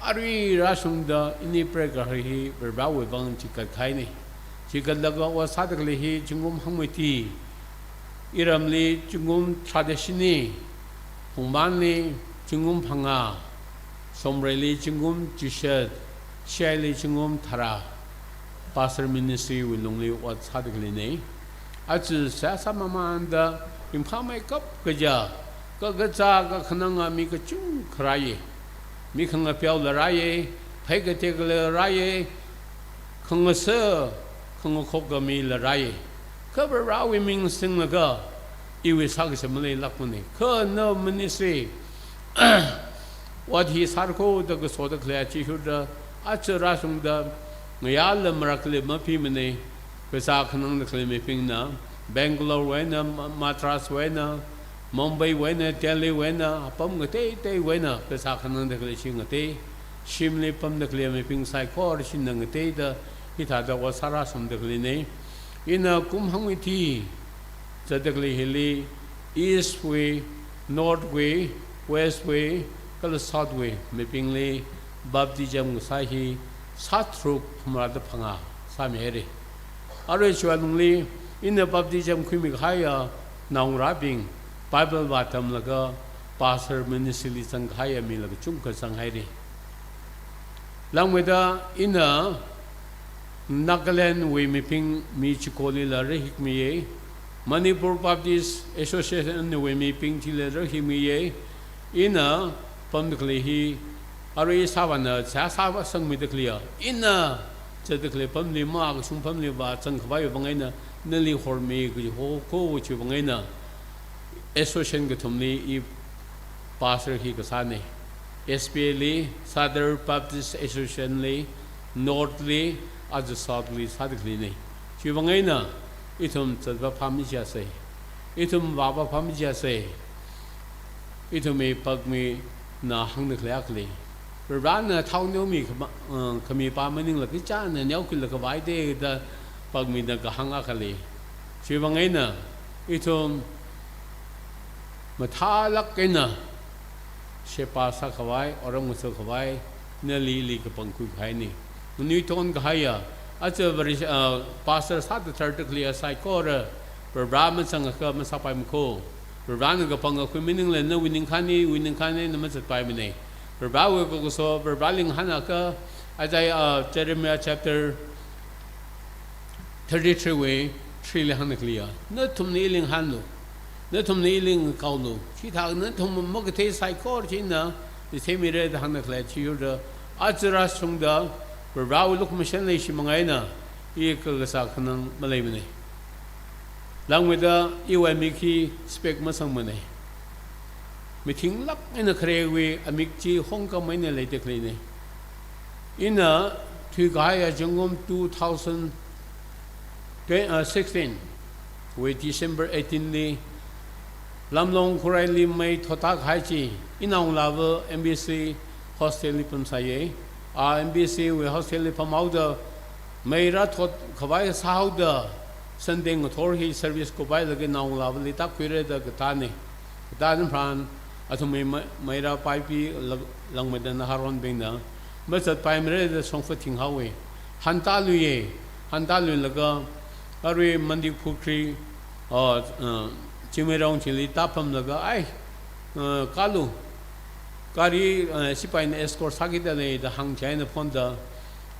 arui rāshungda ini preigahar hi Varivarāwui vang chikat kahaina. Chikatlaga ot sāda khalei hi zingkum hangmeithui, iramli zingkum tharāda shini, Phungmanli zingkum phangā, Somreili zingkum chishat, Siaili zingkum tharā, pastor ministry wui lungli ot sāda khaleina. Aja seihā sāmamānda ringphāmeikap kaja, kakazā kakhananga mi kachungkha rāya. Mi khangapeola rāya, phei katekla rāya, khangasā, khangakhok khamila rāya. Kha Varivarāwui ming singlaga, iwui sākashā maleilākmana. Kha na ministry ot hi sārako da kasoda khalei chi hurda, aja rāshungda ngayāla marākli mapimana. Kazā khanangda khalei mibingna, Bangalore wui eina, Ma-, Madras wui eina, Mumbai wui eina, Delhi wui eina, apam ngateiteiwui eina kazā khanangda khalei chi ngatei. Shimli pamda khalei mibing saikora china ngateida, hithāda ot sārāsamda khaleina. Ina kum hangmeithui zatda khalei hili, East wui, North wui, West wui, kala South wui mibingli baptism kasā hi sātharuk phamrāda phangā sāmihaira. Arui chiwui lungli ina baptism khuimi kahaiya naongarābing Bible vātamlaga pastor ministry li zangkahaiya mila kachungkha zanghaira. Langmeida ina Nagaland wui mibing mi chikolila rahikmiya, Manipur Baptist Association wui mibing chila rahikmiya. Ina pamda khalei hi arui sāvāna seihā sāvāsangmida khaleiya, ina zatda khalei pamli, makashung pamli vāzang khavaiwui vang eina nali hormi kaji hoko chiwui vang eina association kathumli i pastor hi kasāna. S B A li, Southern Baptist Association li, North li, aja South li sāda khaleina. Chiwui vang eina ithum zatvā phāmi jiasa. Ithum vāvā phāmi jiasa. Ithumwui pakmina hāngda khalei akha lei. Varivarāna thao neomi khama-, uh, khamipa maningla kachāna neokhuilaga vāhaida da pakmina kahāng akha lei. Chiwui vang eina ithum mathālāk eina sheba sākhavai, otram ngaso khavai, nali ili kapangkhui kahaina. Nganuiton kahaiya, aja Vari-, ah, pastor sāda tharda khaleiya saikora, Varivarā mazangakha masāpaimako. Varivarāna kapangkhui maningla nawui ningkhān, iwui ningkhān eina mazatpaimana. Varivarāwui kakaso, Varivarāli ngahānakha, Isaiah, ah, Jeremiah chapter thirty-three wui three li hāngda khaleiya, nathumna ili ngahānlu, nathumna ili ngakaolu, chithākha nathum makathei saikora chi ina chitheimira da hāngda khalei chi yurda, aja rāshungda, Varivarāwui lukhamashan leishimang eina, i kakazā khanang maleimana. Langmeida iwui mik hi spec masangmana. Mithinglāk eina kharewui amik chi hongkam eina leida khaleina. Ina thuikahaiya zingkum two thousand sixteen wui December eighteen li Lamlong Khuraili mei thotda kahai chi, inaongalāva M B C hostel li pamsāya. A M B C wui hostel li pamhaoda mei rāthot khavai sāhaoda, Sunday ngathor hi service kupailaga inaongalāvali tākhuira da katāna. Katā tharan athumwui mei, mei rāpaipi la-, langmeida naharonbingna mazatpaimara da shongfa thinghaowa. Hantāluiya, hantāluilaga arui Mandipukhri, uh, uh, Chingmeirong chili tāpamlaga, ai, uh, kālu, gari, uh, sipaina escort sākida lei da hāngchai eina phonda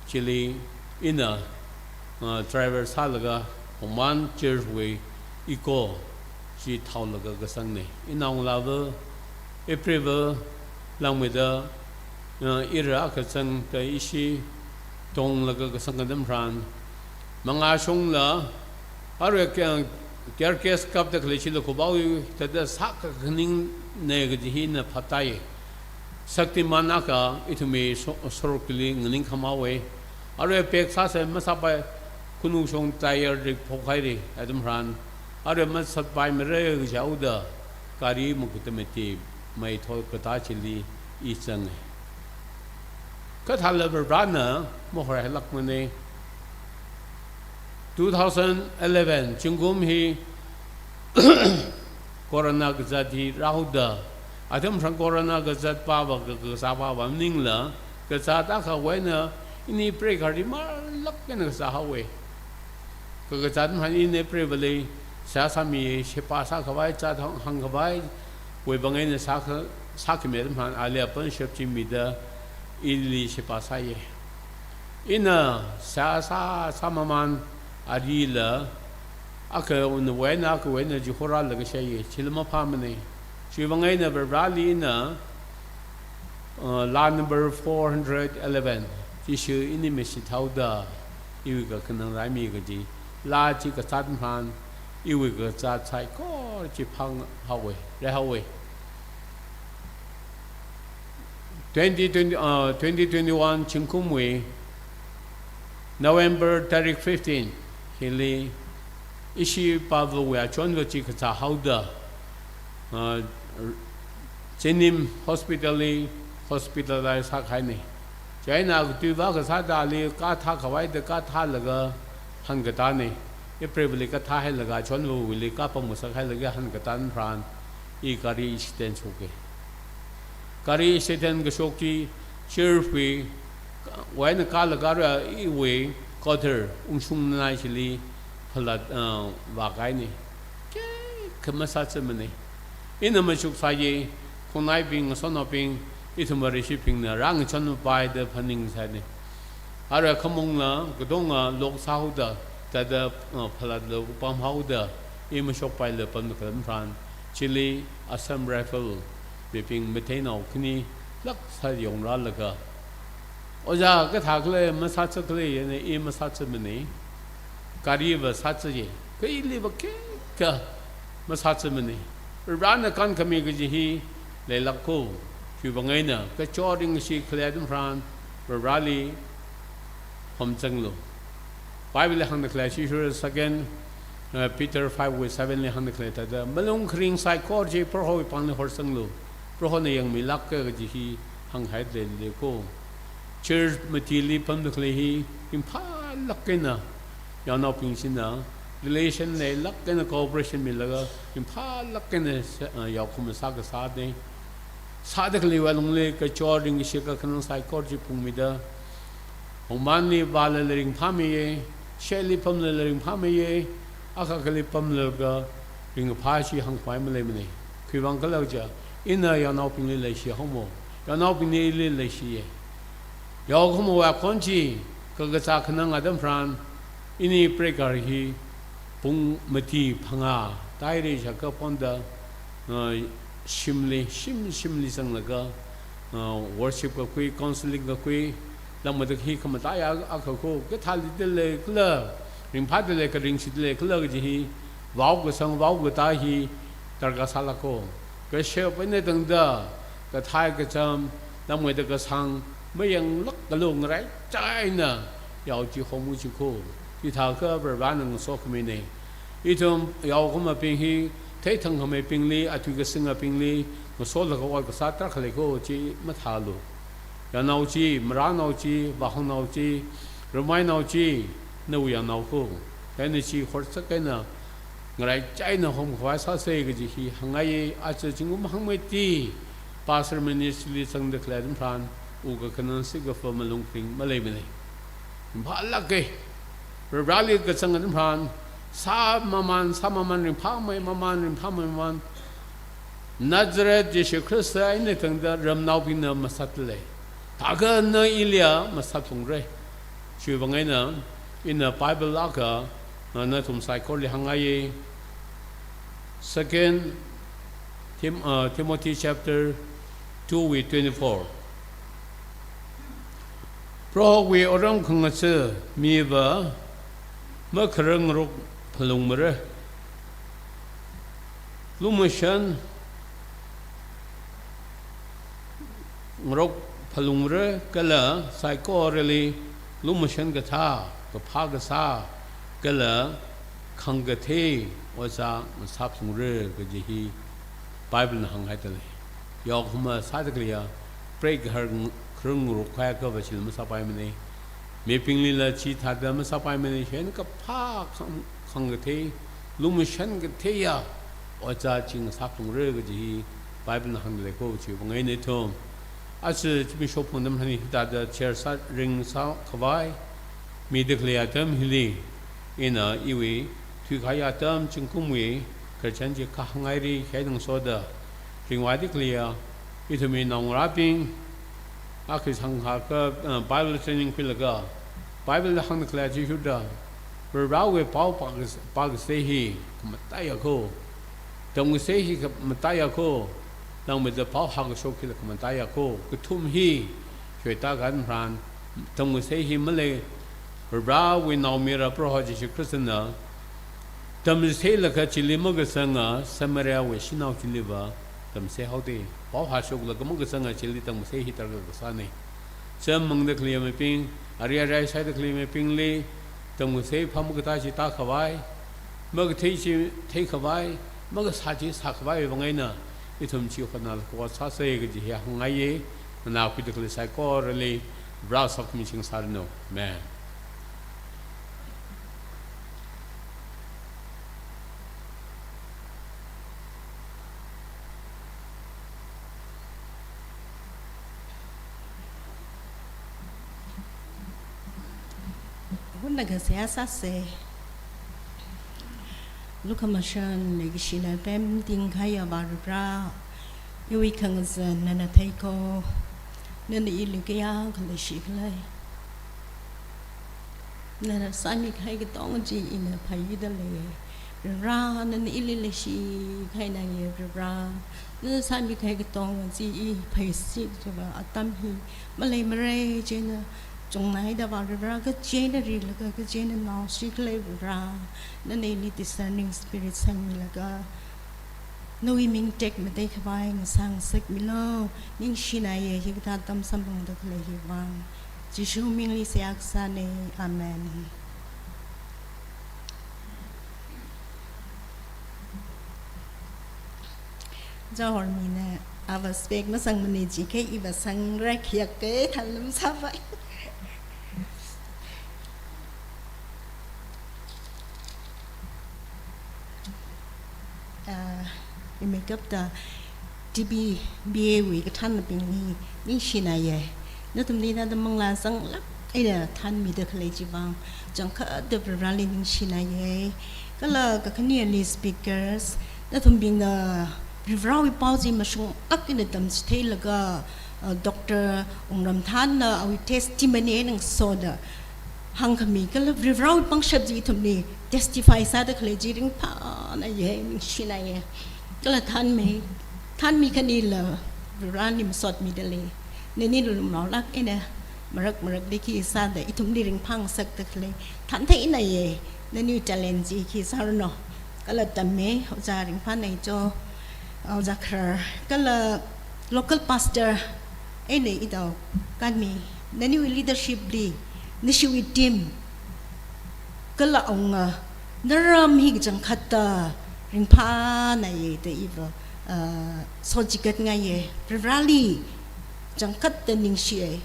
chili ina, uh, driver sālaga Oman Church wui Eeco chi thaolaga kasangna. Inaongalāva, April va, langmeida, uh, ira kazangda ishi tonglaga kasang katam tharan, mangā shongla, arui kya, Tear gas kapda khalei chili khuipaowui thāda sākakhaningna kaji hi ina phap tāi. Shaktiman akha ithumwui so-, sorokli nganingkhamaowei. Arui pek sāsa masāpai, kunu shong tyre rik phokhaira atam tharan. Arui masāpaimara kajihaoda gari makuta mati maithot katā chili i zanga. Kathāla Varivarana mahorhailākmana. Two thousand eleven zingkum hi corona kazat hi rāhaoda, atam tharan corona kazat pava ka-, kazā pava maningla, kazat akhawui eina ini preigaharli marlāk eina kazāhaowa. Kakazat mahan ini preivali seihā sāmi, sheba sākhavai, zat hāng, hāngkhavai, wuivang eina sākha-, sākhami atam tharan ali apprenticeship chi mida ili sheba sāya. Ina seihā sā, sāmaman arila, akhawui eina, akhawui eina chihorālaga shāya, chila maphāmana. Chiwuivang eina Varivarali ina, uh, laa number four hundred eleven, Jishu ini mishithaoda iwui kakhanang rāmi kaji, laa chi kazat mahan, iwui kazat saikora chi phānghaowa, rāhaowa. Twenty twenty, uh, twenty twenty-one zingkumwui November tarik fifteen hili ishi pavawui achonva chi kazāhaoda, uh, Jenim Hospital li hospitalize sākahaina. Chieina katui vākasā thāda ali kathā khavai da kathālaga hankatāna. Ipreivali kathāhailaga, achonvawuili kapam ngasakhailāka hankatān tharan, i gari accident shoka. Gari accident kashok chi, sheriff wui, wui eina kala gari iwui quarter ungshungnai chili phalat, uh, vākahaina. Kekha masāzatmana. Ina machuksāya, khongnaibing, ngasotnaobing, ithum Vareshibingna rāngachonpai da phaningsāna. Arui khamongna, katonga lock sāhaoda, thāda, uh, phalatla pamhaoda, i mashokpaila pamda khalei tharan, chili Assam Rifle mibing matheinao khaninao lāk sāyongrālaga, "Ojā, kathākhala, masāzatkhala," yane, "I masāzatmana. Gariva sāzaya, kha iliva kekha masāzatmana. Varivarana kankhami kaji hi leilāka. Chiwuivang eina kachot ringkashi khalei atam tharan, Varivarali homzanglu." Bible li hāngda khalei, Jishu Second, uh, Peter five wui seven li hāngda khalei thāda, malung kharing saikora chi Prohowui pāngli horzanglu. Prohona yangmilāka kaji hi hānghai leilei ko. Church matili pamda khalei hi ringphālāk eina, yaonaobing china relation leilāk eina cooperation milaga ringphālāk eina sā-, uh, yaokahoma sākasāna. Sāda khaleiwui alungli kachot ringkashi kakhanang saikora chi phungmida, hongmanli vālala ringphāmeiya, shetli pamlala ringphāmeiya, akha akhali pamlaga ringkaphā chi hāngkhavai maleimana. Khiwuivang khala jiakha, ina yaonaobingli leishihaomo, yaonaobingna ili leishiya. Yaokahamawui akhon chi, kakazā khanang atam tharan, ini prayer hi pung mati phangā tāhaira jiakha phonda, uh, shimli, shim, shimli zanglaga, uh, worship kakhui, counseling kakhui, lamada hi khamataiya akha ko, kathāli dalei khala, ringphādalei kha, ringshidalei khala kaji hi, vaokasang, vaokatā hi darkar sālāka ko. Kashap eina tangda, kathai kacham, lamngaida kasang, mayanglākalu, ngaraichai eina yao chi homu chi ko. Chithākha Varivarana ngasokhamina. Ithum yaokahamabing hi, theithang khamaibingli, atui kasingabingli ngasolaga ot kasā tarākha lei ko chi mathālu. Yaonao chi, marānao chi, vāhongnao chi, ramainao chi, nawui yaonao ko. Chieina chi horzak eina, ngaraichai eina homkhavai sāsa kaji hi hāngngaiya. Aja zingkum hangmeithui pastor ministry li zangda khalei atam tharan, u kakhanang sikafa malung kharing maleimana. Ringphālāka. Varivarali kazang atam tharan, sāmaman, sāmaman, ringphāmei maman, ringphāmei maman, Nazareth Jishu Khrista eina tangda ramnaobingna masātalei. Thākha na iliva masāphalungra. Chiwuivang eina, ina Bible akha, uh, nathum saikorali hāngngaiya. Second Tim-, uh, Timothy chapter two wui twenty-four. Prohowui otram khangacha miva makharangarok phalungmara. Lumashan ngarok phalungra kala saikorali lumashan kathā, kaphā kasā, kala khangkathei ojā ngasāphalungra kaji hi Bible na hānghaida lei. Yokhama sāda khaleiya, preikhar ng-, kharung ngarok khuiakha va chili masāpaimana. Mibinglila chithāda masāpaimana, chieina kaphā khang-, khangkathei, lumashan katheiya ojā chi ngasāphalungra kaji hi Bible na hāngda lei ko, chiwui vang eina ithum aja zimiksho phungda manani hithāda chair sā ringsā khavai mida khalei atam hili, ina iwui thuikahai atam zingkumwui khararchan chi kahāng ngairi khaida ngasoda ringvāda khaleiya ithumwui naongarābing, akha sangkha ka, uh, Bible training khuilaga, Bible hāngda khalei chi shuda, Varivarāwui pao pākas-, pākasei hi khamataiya ko, tamkasei hi khamataiya ko, langmeida pao hākashok hila khamataiya ko, kathum hi, shweta gan pran, tamkasei hi malei, Varivarāwui Naomayara Proho Jishu Khristana tamseilaga chili makasanga Samariawui shanao chiliva tamseihaoda, pao hāshoklaga makasanga chili tamkasei hi darkar kasāna. Chāmmangda khalei mibing, ari arai sāda khalei mibingli tamkasei phāmakatā chi tākhavai, makathei chi theikhavai, makasā chi sākhavai vang eina ithum chi hotnalaga ot sāsa kaji hi hāngngaiya. Nganākhuida khalei saikorali Varivara sokhami ching sāranu. Amen. Hunna kasā sāsa. Lukhamashan leikashi pemting kahaiya Varivarā, iwui khangazan nana theiko, nana ili kayākha leishi khalei. Nana sāmikahai katonga chi ina phaida lei. Varivarā, nana ili leishi kahaina ye Varivarā. Nana sāmikahai katonga chi i phaisi chiva atam hi maleimara, chieina chungnaida Varivarā, kachi eina rilaga, kachi eina naoshi khalei Varivarā, nana ili discerning spirit sangmilaga, nawui ming tekmatei khavai ngasāngasakmilu. Ningshina ye hikathā atam samphangda khalei hi vang. Jishu mingli seihā kasāna. Amen. Jahormina ava spec masangmana jiakha iva sangra khiak ke thalum sāpai. Ah, imeikapta T B B A wui kathānnabingli ningshina ye. Nathumli nathum manglā zanglāk eina thānmida khalei chivang, changkhatta Varivarāli ningshina ye. Kala kakhaneli speakers, nathumbingna Varivarāwui pao chi mashunglāk eina tamchitheilaga, uh, Doctor Wungramthanna awui testimony eina ngasoda hāngkhami kala Varivarāwui pangshap chi ithumli testify sāda khalei chi ringphāna ye, ningshina ye. Kala thānmei, thānmi khanila Varivarāna masotmida lei. Nani lumlaolāk eina marak marakli khi sāda ithumli ringphāngasakda khalei, thāntheina ye, nani talent chi khi sāranu. Kala tammei, ojā ringphāna cho, ojā Kharar, kala local pastor eina idao kanmi, naniwui leadership li, nashiwui team, kala awunga, naram hi kachangkhatta ringphāna ye da iva, ah, sochikatngai ye. Varivarāli changkhatta ningshi ye.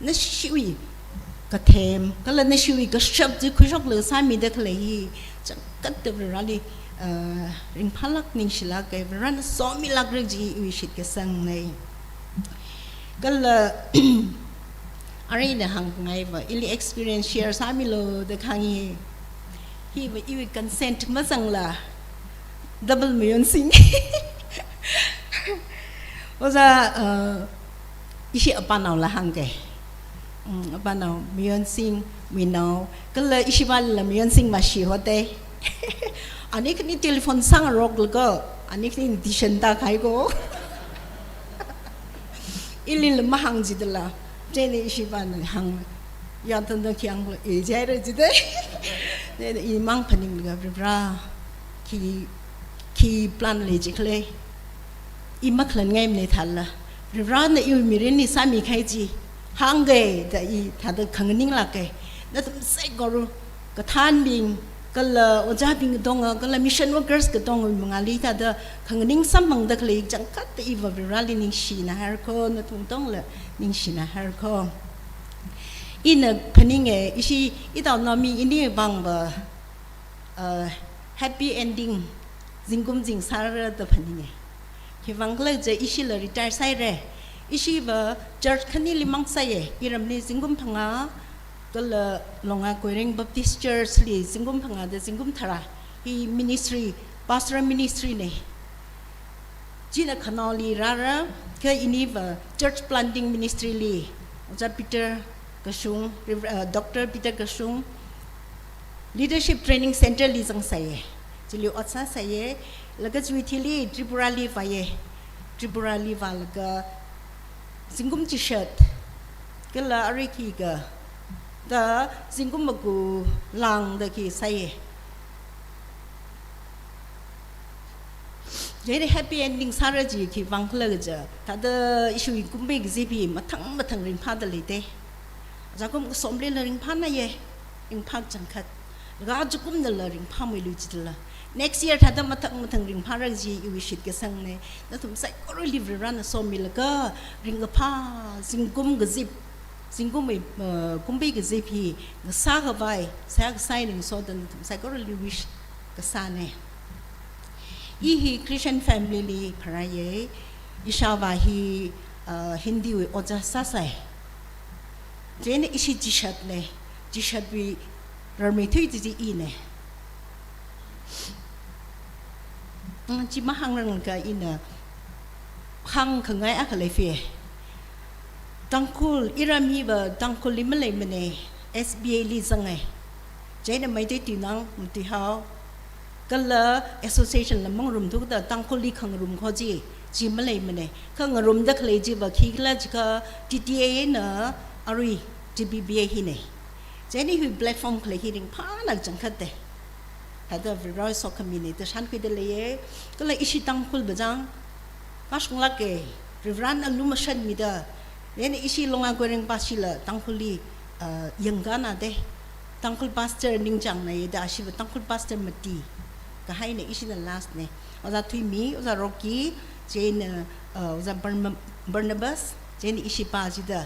Nashiwui kathem, kala nashiwui kashap chi khuishoklaga sāmida khalei hi changkhatta Varivarāli, ah, ringphālāk ningshilāka, Varivarāna somilākra kaji iwui shitkasangnei. Kala aruina hāngngaiva, ili experience share sāmilu da kahāng hi. Hiva iwui consent mazangla double mayonsing. Ojā, uh, ishi apanaola hāngke. Mm, apanao mayonsing, minao, kala ishivālila mayonsing mashi hote. Ani khani telephone sāngaroklaga, ani khani decision tākahai ko. Ilila mahāng jidala, chieina ishivāna hāng, yathanda khi hānglo, e jaira jida. Chieina imang phaninglaga Varivarā, khi, khi plan lei jikhala, i makhalan ngaimana thālala, Varivarana iwui mirinli sāmi kahai chi hāngga da i thāda khanganing lāka. Nathum saikora, kathānbing, kala ojābing katonga, kala mission workers katongawui mangāli thāda khanganing samphangda khalei changkhatta iva Varivarali ningshina haira kho, nathum katongala ningshina haira kho. Ina phaninga, ishi itaonao mi ini vangva, uh, happy ending zingkum zing sāra da phaninga. Khivang khala jiakha ishila retire sāhaira. Ishiva church khanili mang sāya. Iramli zingkum phangā, kala Longkha Koireng Baptist Church li zingkum phangā da zingkum tharā. Hi ministry, pastoral ministry na. China khanaoli rāra, kha iniva church planting ministry li, Ojā Peter Kashung, Rev-, uh, Doctor Peter Kashung, Leadership Training Center li zangsāya. Chili ot sāsāya, laga chiwui thili Tripurali vāya. Tripurali vālaga zingkum chishat, kala arui khikha da zingkum maku lāngda khi sāya. Chieina happy ending sāra chi khivang khala jiakha, thāda ishiwui kumbei kazip hi mathang mathang ringphāda leida. Zingkum kasomlila ringphānaya, ringphā changkhat. Laga zingkumnala ringphāmeilui chithālala, next year thāda mathang mathang ringphāra kaji iwui shitkasangna. Nathum saikorali Varivarana somilaga ringkaphā zingkum kazip, zingkumwui, uh, kumbei kazip hi ngasākhavai sākasai ningsoda nathum saikorali wish kasāna. I hi Christian family li pharāya. Ishāvā hi, uh, Hindi wui ojā sāsai. Chieina ishi chishatna, chishatwui rarmeithui chi chi ina. Mm, chi mahāngranglaga ina hāngkhangai akha leifa. Tangkhul, iram hiva Tangkhulli maleimana, S B A li zangai. Chieina Meitei tuinao, matuihao, kala association la mangarumthuda Tangkhulli khangarum kho chi, chi maleimana. Khangarumda khalei chiva khikhala jiakha T T A na arui T B B A hina. Chieina hi platform khalei hi ringphāna changkhatta. Thāda Varivarawui sokhamina da shānkhuida leiya. Kala ishi Tangkhul bajang, kashunglāka, Varivarana lumashanmida. Chieina ishi Longkha Koireng pashila Tangkhulli, uh, yangkana da. Tangkhul pastor ningchāngna yada, ashiva Tangkhul pastor mati kahaina, ishina last na. Ojā Thuimi, Ojā Rocky, chieina, uh, Ojā Barna-, Barnabas, chieina ishi pa chida.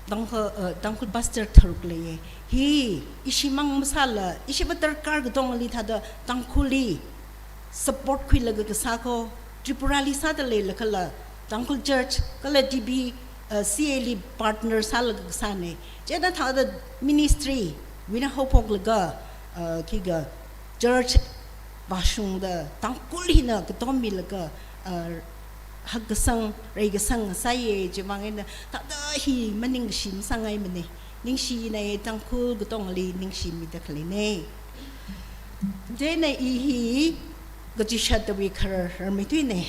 Tangkhul, uh, Tangkhul pastor tharuk leiya. Hi, ishimang masāla, ishiva darkar katongali thāda Tangkhulli support khuilaga kasā kho, Tripurali sāda leilakhala, Tangkhul Church, kala T B, uh, C A li partner sālaga kasāna. Chieina thāda ministry wui eina haophoklaga, uh, khikha church vāshungda Tangkhul hina katommilaga, uh, hakkasang, reikasang sāya, chivang eina thāda hi maningkashi masāngaimana. Ningshina, Tangkhul katongali ningshimida khaleina. Chieina i hi kachishatwui kharar rarmeithuina.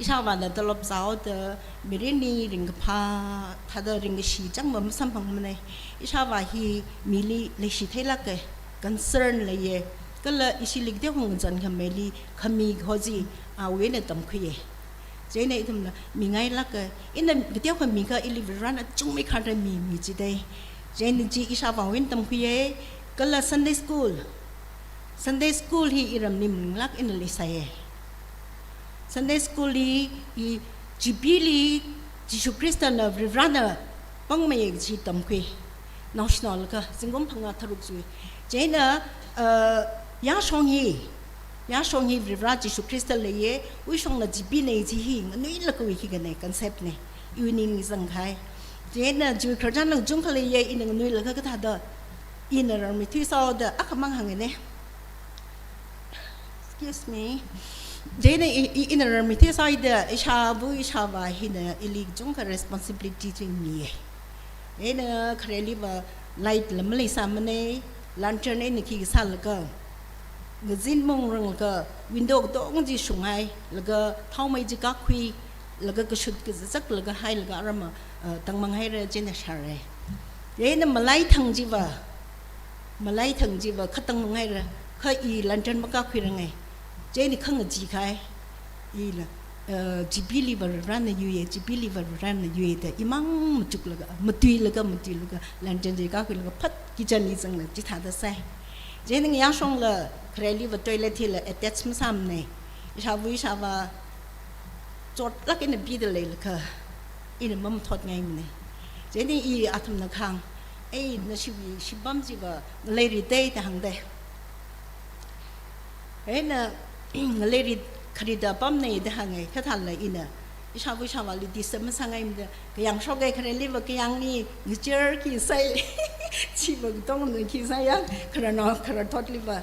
Ishāvāna tolop zāhaoda mirinli ringkaphā, thāda ringkashi changva masamphangmana. Ishāvā hi mili leishi theilāka, concern leiya. Kala ishili kateokha ngazan khameili khami kho chi, awui eina tamkhuiya. Chieina ithumna mingailāka, ina kateokha mikha ili Varivarana chungmeikharda mi, mi chida. Chieina chi ishāvāwui eina tamkhuiya, kala Sunday school. Sunday school hi iramli maninglāk eina leisāya. Sunday school li i G B li Jishu Khristana Varivarana pāngmeiya kaji tamkhui. Naoshinaolakha, zingkum phangā tharuk chi. Chieina, uh, yāshong hi, yāshong hi Varivara Jishu Khrista leiya, uishongna G B na kaji hi nganuilakha wui khikha na concept na, iwui ningli zangkahai. Chieina chiwui khararchan kachungkha leiya, ina nganuilakha kathāda, ina rarmeithui sāhaoda, akhamang hāngna. Excuse me. Chieina i, i, ina rarmeithui sāhaida, ishāva ishāvā hina ili kachungkha responsibility chi miya. Ina khareliva light la maleisāmana, lantern eina khi sālaga, ngazin maungranglaga, window katong chi shunghailaga, thaomei chi kakhui, laga kashut kazakzaklaga hailaga aram, uh, tangmang haira chieina shāra. Chieina malaithang chiva, Malai thang chiva khatang mangaira, kha i London makakhuirangai. Chieina khangachee kahai. Ila, eh, G P liva Varena yuiya, G P liva Varena yuida, imang machuklaga, matuilaga, matuilaga, London chi kakhuilaga, phat kitchen li zangla, chithāda sai. Chieina ngayāshongla, khareliva toilet hila attach masāmanei. Ishāva, ishāvā, chotlāk eina pida leilakha, ina mamathotngaimanei. Chieina i athumna kahāng, ei, nashiwui shipam chiva, ngalei ritei da hāngdei. Eina, ngalei rit, kharida pamnei da hāngai, kha thāla ina, ishāva ishāvāli disturb masāngaimada, kayāng shokai khareliva kayāngli, ngacherki sai, chiva katongna khi sai yang, khararnao, khararthotliva.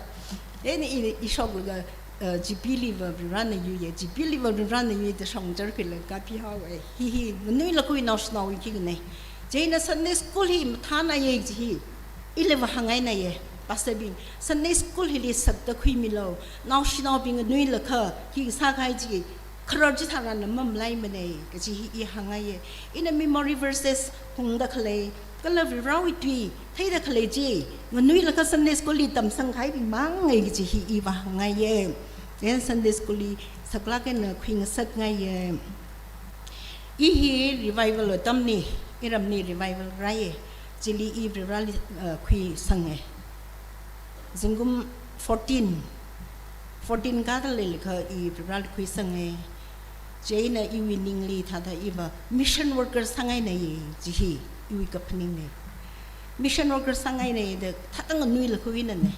Eina i, ishoklaga, eh, G P liva Varena yuiya, G P liva Varena yuida shongzarkhuilaga kapihaowa. Hi hi, nganuilakha naoshinaowui khinei. Chieina Sunday school hi mathānaiya chi hi, iliva hāngainaiya, Pastor bing, Sunday school hili sakda khuimilu, naoshinaobing nganuilakha, hi sākahai chi, kharar chitharanla mamalaimanei, kaji hi i hāngngaiya. Ina memory verses hungda khalei, kala Varewui tui theida khalei chi, nganuilakha Sunday school li tamsangkahaibing mangai kaji hi iva hāngngaiya. Then Sunday school li saklāk eina khuingasakngaiya. I hi revival atamli, iramli revival rāya. Chili i Vareli, uh, khuisanga. Zingkum fourteen, fourteen kāda leilakha i Vareli khuisanga. Chieina iwui ningli thāda iva mission worker sāngainaiya, chi hi iwui kaphaningnei. Mission worker sāngainai da thāda nganuilakha inanei.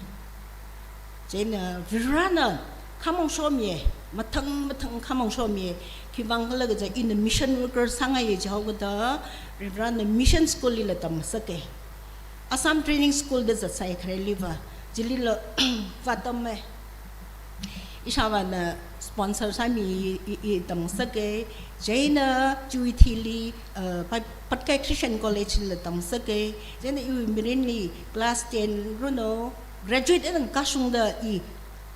Chieina Varena khamong shomiya, mathang mathang khamong shomiya, khiwuivang khala kaja ina mission worker sāngaiya jihaokada, Varena mission school lila tamngasaka. Assam Training School da zatsai khareliva, chilila vātamma. Ishāvāna sponsor sāmi i, i, i tamngasaka. Chieina Chuithili, uh, Pat-, Patkai Christian College lila tamngasaka. Chieina iwui mirinli class ten runo, graduate eina kashungda i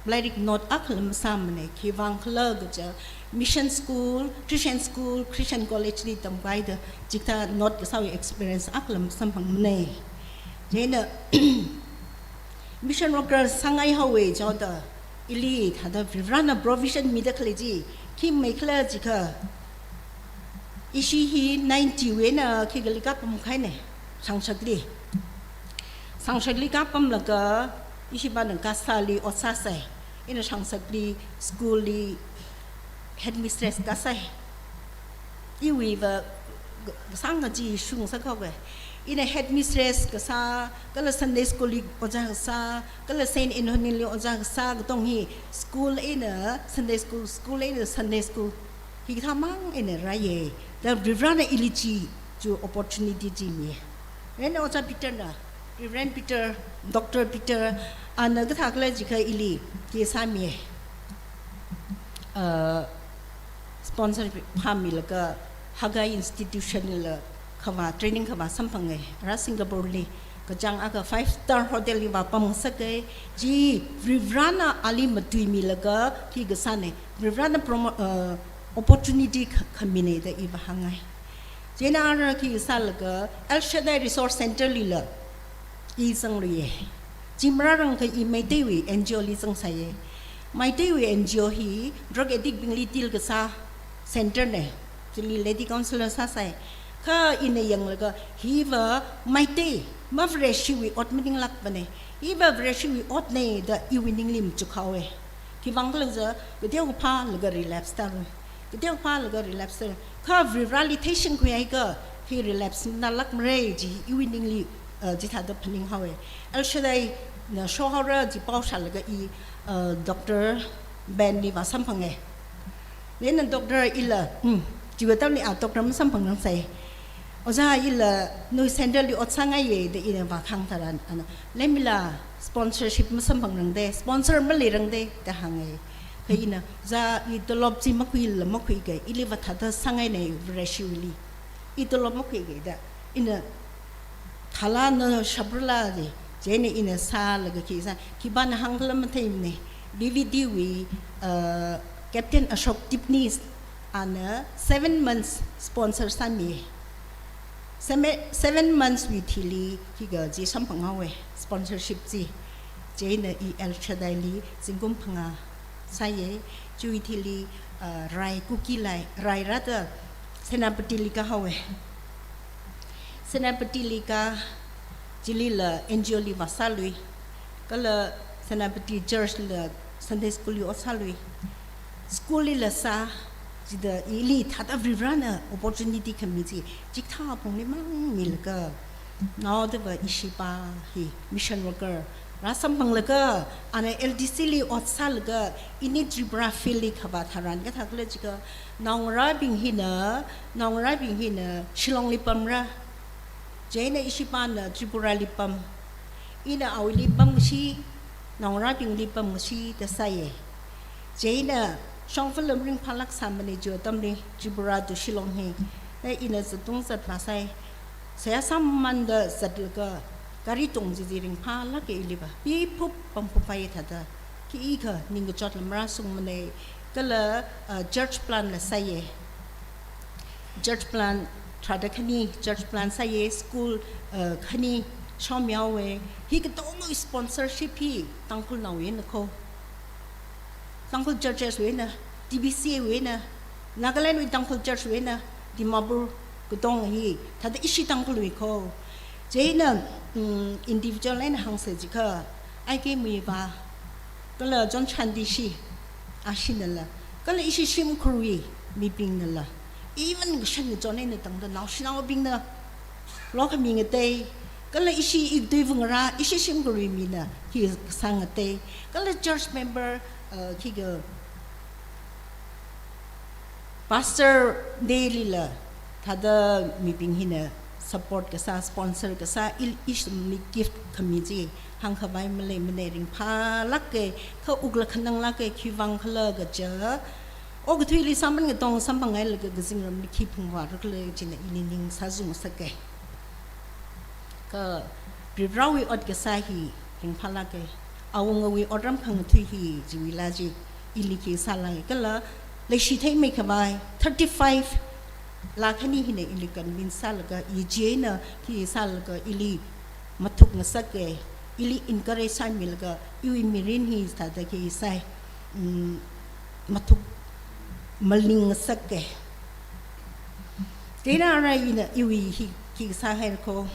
lairik not akhala masāmanei, khiwuivang khala kaja mission school, Christian school, Christian college li tamkahaida, chikathā not kasāwui experience akhala masamphangmanei. Chieina mission worker sāngaihaowa jihaoda, ili thāda Varena provision mida khalei chi, khi mai khala jiakha, ishi hi ninety wui eina khikha li kapam kahainei, Shangshakli. Shangshakli kapamlaga, ishi pāna Kasali ot sāsai, ina Shangshakli school li headmistress kasai. Iwuiva sāngacheeshung sākhavai. Ina headmistress kasā, kala Sunday school li ojā kasā, kala Saint Anthony li ojā kasā katong hi school eina Sunday school, school eina Sunday school, hikathā mang eina rāya. Da Varena ili chi, chu opportunity chi miya. Eina Ojā Peter na, Reverend Peter, Doctor Peter, ana kathā khala jiakha ili, khi sāmiya. Uh, sponsor phāmilaga Haggai Institution la khavā, training khavā samphanga, ara Singapore li. Kachāng akha five star hotel li vāpamngasaka, chi Varena ali matuimilaga khi kasānei, Varena promo-, uh, opportunity kha-, khaminei da iva hāngngai. Chieina ara khi sālaga El Shaddai Resource Center lila i zangluiya. Chi marārangkha i Meiteiwui N G O li zangsāya. Meiteiwui N G O hi drug addict bingli deal kasā center nei. Chili lady counselor sāsai. Kha ina yanglaga hiva Meitei, ma Vareshiwui ot maninglākpanei. Hiva Vareshiwui otnei da iwui ningli machukhaowa. Khiwuivang khala jiakha, kateokha phālaga relapse tāra. Kateokha phālaga relapse tāra. Kha Vareli theishingkhui haiakha, hi relapse nalākmara chi iwui ningli, uh, chithāda phaninghaowa. El Shaddai na shohaora chi pao shālaga i, uh, Doctor Ben li vāsamphanga. Eina Doctor ila, hmm, chiwui atamli a Doctor masamphangrangsai. Ojā ila nawui center li ot sāngaiya da ina vāhāng tharan, ana, lemila sponsorship masamphangrangdei, sponsor maleirangdei da hānga. Kha ina, ojā i tolop chi makhuila makhuika, ili vāthāda sāngainei Vareshiwuili. I tolop makhuika da, ina, thāla na shaprala da, chieina ina sālaga khi sā, khipāna hāng khala matheimanei, D V D wui, uh, Captain Ashok Tipnis, ana seven months sponsor sāmi. Seme-, seven months wui thili, higa chi samphang haowe, sponsorship chi. Chieina i El Shaddai li zingkum phangā sāye, chiwui thili, uh, rai Kuki lai, rai rāda Senapati li kā haowe. Senapati li kā, chilila N G O li vāsālui. Kala Senapati Church la Sunday School li ot sālui. School lila sā, chida ili thāda Varivarana opportunity khami chi, chikathā apongli mang milaga, naodava ishipā hi mission worker rāsamphanglaga, ana L D C li ot sālaga, ini Tripura field li khavā tharan kathā khala jiakha, naongarābing hina, naongarābing hina Shillong li pamra. Chieina ishipāna Tripura li pam. Ina awuili pamngashi, naongarābingli pamngashi da sāye. Chieina shongfa lam ringphālāk sāmana chi atamli, Tripura to Shillong hi. Na ina zattung zatvāsai. Seihā sāmamānda zatlaga, gari tong chichi ringphālāke iliva. Piphup pamphuppai thāda. Khikha ningkachot lam rāshungmana. Kala, uh, church plant la sāye. Church plant tharāda khani, church plant sāye, school, uh, khani shomyaowe. Hi katongawui sponsorship hi Tangkhulnaowuina kho. Tangkhul churches wuina, T B C wuina, Nagaland wui Tangkhul church wuina, Dimapur katong hi, thāda ishi Tangkhulwui kho. Chieina, mm, individual eina hāngsa jiakha, I K Muivah, kala John Shanti shi, ashinala, kala ishi shimkhurwui mibingnala, even kashan kachon eina tangda naoshinaobingna, lo khami ngatei, kala ishi ituivungra, ishi shimkhurwui mina, hi kasā ngatei, kala church member, uh, khikha, Pastor Day lila, thāda mibing hina support kasā, sponsor kasā, il-, ishimli gift khami chi, hāngkhavai maleimana ringphālāke, kha wukla khananglāke, khiwuivang khala kaja, okathuili sāman katong samphang hailaga kazingramli khi phungvāra khala china ili ning sāzung sāke. Kha Varivarawui ot kasā hi ringphālāke. Awungawui otram khangathui hi chiwuila chi ili khi sālāke. Kala leishi theimeikhavai thirty-five lā khani hina ili convince sālaga, i chieina khi sālaga ili mathuk ngasake, ili encourage sāmilaga, iwui mirin hi thāda khi sāi, mm, mathuk maling ngasake. Chieina ara ina iwui hi, hi sāhaira kho,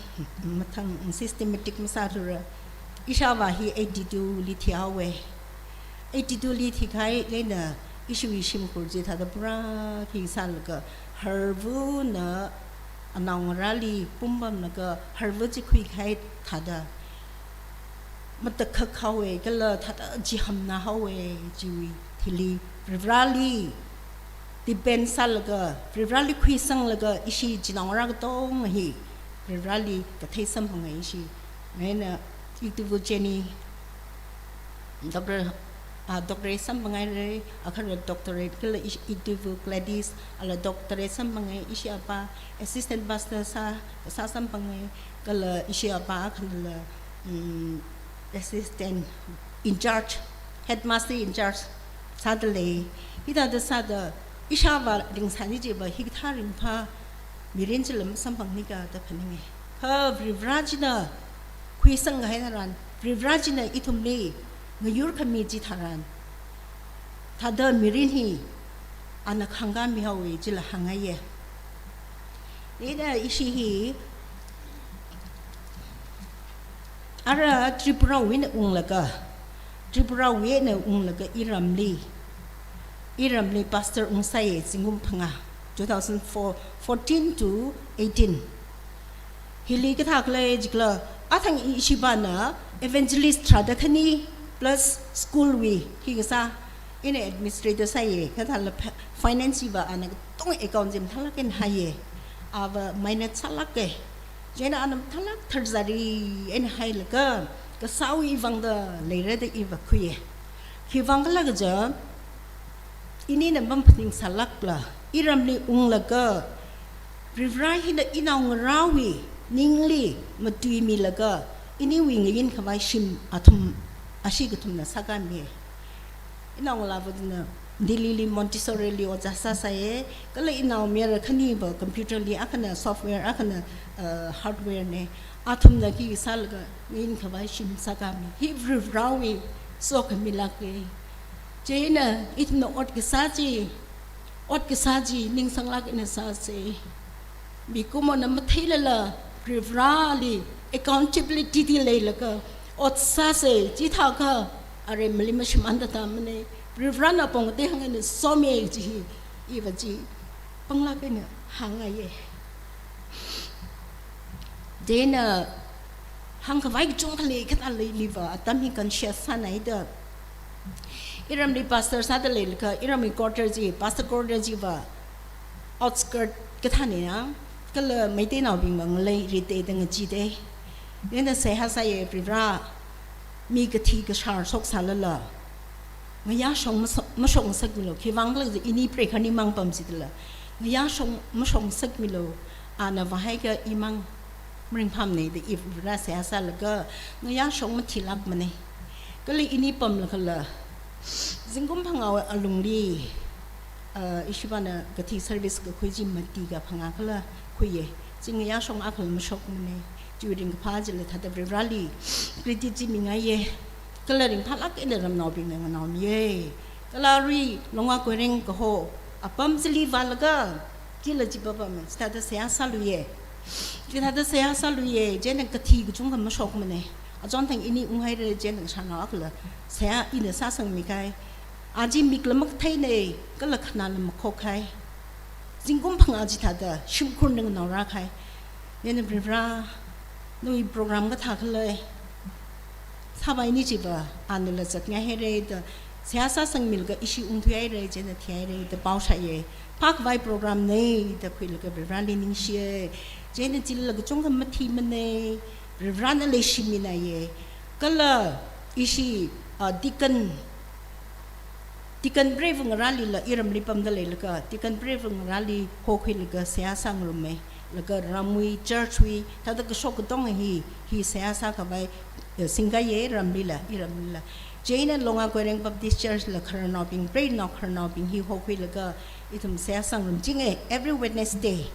mathang systematic masāthura. Ishāvā hi eighty-two li thihaowe. Eighty-two li thikahai leina ishiwui shimkhur chi thāda pura khi sālaga, harvana anaongarāli pumpamlaga, harva chi khuikahai thāda matakhak haowe, kala thāda chihānna haowe, chiwui thili Varivarali depend sālaga, Varivarali khuisanglaga, ishi chinaongarā katonga hi Varivarali kathei samphangai ishi. Ngaina ituva Jenny, Doctor, ah, doctorate samphangaire, akhara doctorate, kala ish-, ituva Gladys, ala doctorate samphangai, ishi apā assistant pastor sā, sā samphangai, kala ishi apā akhanala, mm, assistant in charge, headmaster in charge sāda lei. Hithāda sāda, ishāvā ringsāni chiva hikathā ringphā mirin chila masamphangnika da phaninge. Kha Varivara china khuisangkahai tharan, Varivara china ithumli ngayurkhami chi tharan, thāda mirin hi ana khangkāmi haowe chila hāngngaiye. Ina ishi hi ara Tripurawui eina unglaga, Tripurawui eina unglaga iramli, iramli pastor ungsāye zingkum phangā, two thousand four, fourteen to eighteen. Hili kathā khalei jikla, athang ishipāna evangelist tharāda khani plus school wui hi kasā, ina administrator sāye, kathāla pa-, finance hiva ana katong account chi mathālāk eina haiye, ava minus sālāke. Chieina ana mathālāk tharzari eina hailaga, kasāwui vangda leira da iva khuiye. Khiwuivang khala kaja, inina maphaningsālākla, iramli unglaga, Varivara hina inaongarāwui ningli matuimilaga, iniwui ngayinkhavai shim athum, ashi kathumna sākāmiye. Inaongalāva china Delhi li Montessori li ojā sāsāye, kala inao mayara khaniva computer li akhana software, akhana, uh, hardware ne. Athumna khi sālaga nginkhavai shim sākami. Hi Varivarāwui sokhami lāke. Chieina ithumna ot kasā chi, ot kasā chi ningsanglāk eina sāse. Mikumona matheilala Varivarāli accountability ti leilaga ot sāse, chithākha aremali mashimānda tāmane. Varivarāna apong katei hānga eina some chi hi, iva chi panglāk eina hāngngaiye. Chieina hāngkhavai kachungkha lei, kathā leiliva atam hi conscious sānaida. Iramli pastor sāda leilakha, iramli quarter chi, pastor quarter chiva outskirt kathāne ya, kala Meiteinaobingva ngalei rite da ngachite. Chieina seihā sāye, Varivarā, mi kathi kashār shoksālala, ngayāshong maso-, mashong ngasakmilu, khivang khala chi ini preikha nimang pamsidala, ngayāshong mashong ngasakmilu, ana vāhaiakha imang maringphāmane da i Varivarā seihā sālaga, ngayāshong mathilākmane. Kala ini pamlakhala, zingkum phangā alungli, uh, ishivāna kathi service kakhui chi mati kaphangā khala khuiye. Chi ngayāshong akhala mashokmane. Chiwui ringkaphā chila thāda Varivarāli credit chi mingaiye. Kala ringphālāk eina ramnaobingna nganaomiye. Kala arui Longwa Koireng kaho apam chili vālaga, kila chi papame, chithāda seihā sāluiye. Chithāda seihā sāluiye, chieina kathi kachungkha mashokmane. Achonthang ini unghaire, chieina shanao akhala seihā ina sāsangmi kahai. Aja mikla makatheine, kala khanāla makhokhai. Zingkum phangā chithāda shimkhurna nganaorākahai. Chieina Varivarā, nawui program kathā khala sāpaini chiva, anala zatngaihaire da, seihā sāsangmilaga ishi ungthuihaire, chieina thihaire da pao shāye. Phākhavai program ne da khuilaga Varivarāli ningshiye. Chieina chilala kachungkha mathimane, Varivarāna leishiminaiye. Kala ishi, ah, deacon, deacon preiva ngarālila, iramli pamda leilakha, deacon preiva ngarāli hokhuilaga seihā sāngarumme. Laga ramwui, church wui, thāda kashok katonga hi, hi seihā sākhavai, eh, singkaiye ramlila, iramlila. Chieina Longwa Koireng Baptist Church la khararnaobing, preinao khararnaobing hi hokhuilaga, ithum seihā sāngarumchinge, every Wednesday.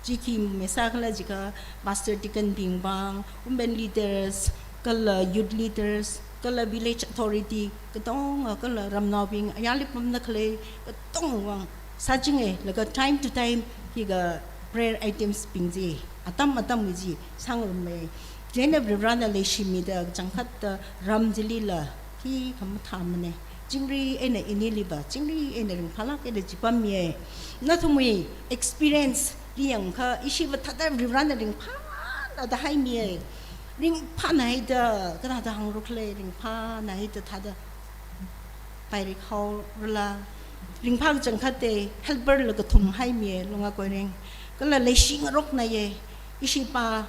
Chi khi mesa khala jiakha pastor deacon bing vang, women leaders, kala youth leaders, kala village authority, katonga, kala ramnaobing, ayarli pamda khalei, katonga vang sāchinge, laga time to time, hika prayer items bing chi, atam atamwui chi sāngarumme. Chieina Varivarāna leishimida kachangkhatta ram chilila, khikha mathāmane. Chingri eina iniliva, chingri eina ringphālāk eina chipammiye. Nathumwui experience li yangakha, ishiva thāda Varivarāna ringphāna da haimiye. Ringphāna haida, kathāda hāngrokle, ringphāna haida thāda pairikhaorala. Ringphā kachangkhatte, helper la kathum haimiye, Longwa Koireng. Kala leishingaroknaiye, ishipa,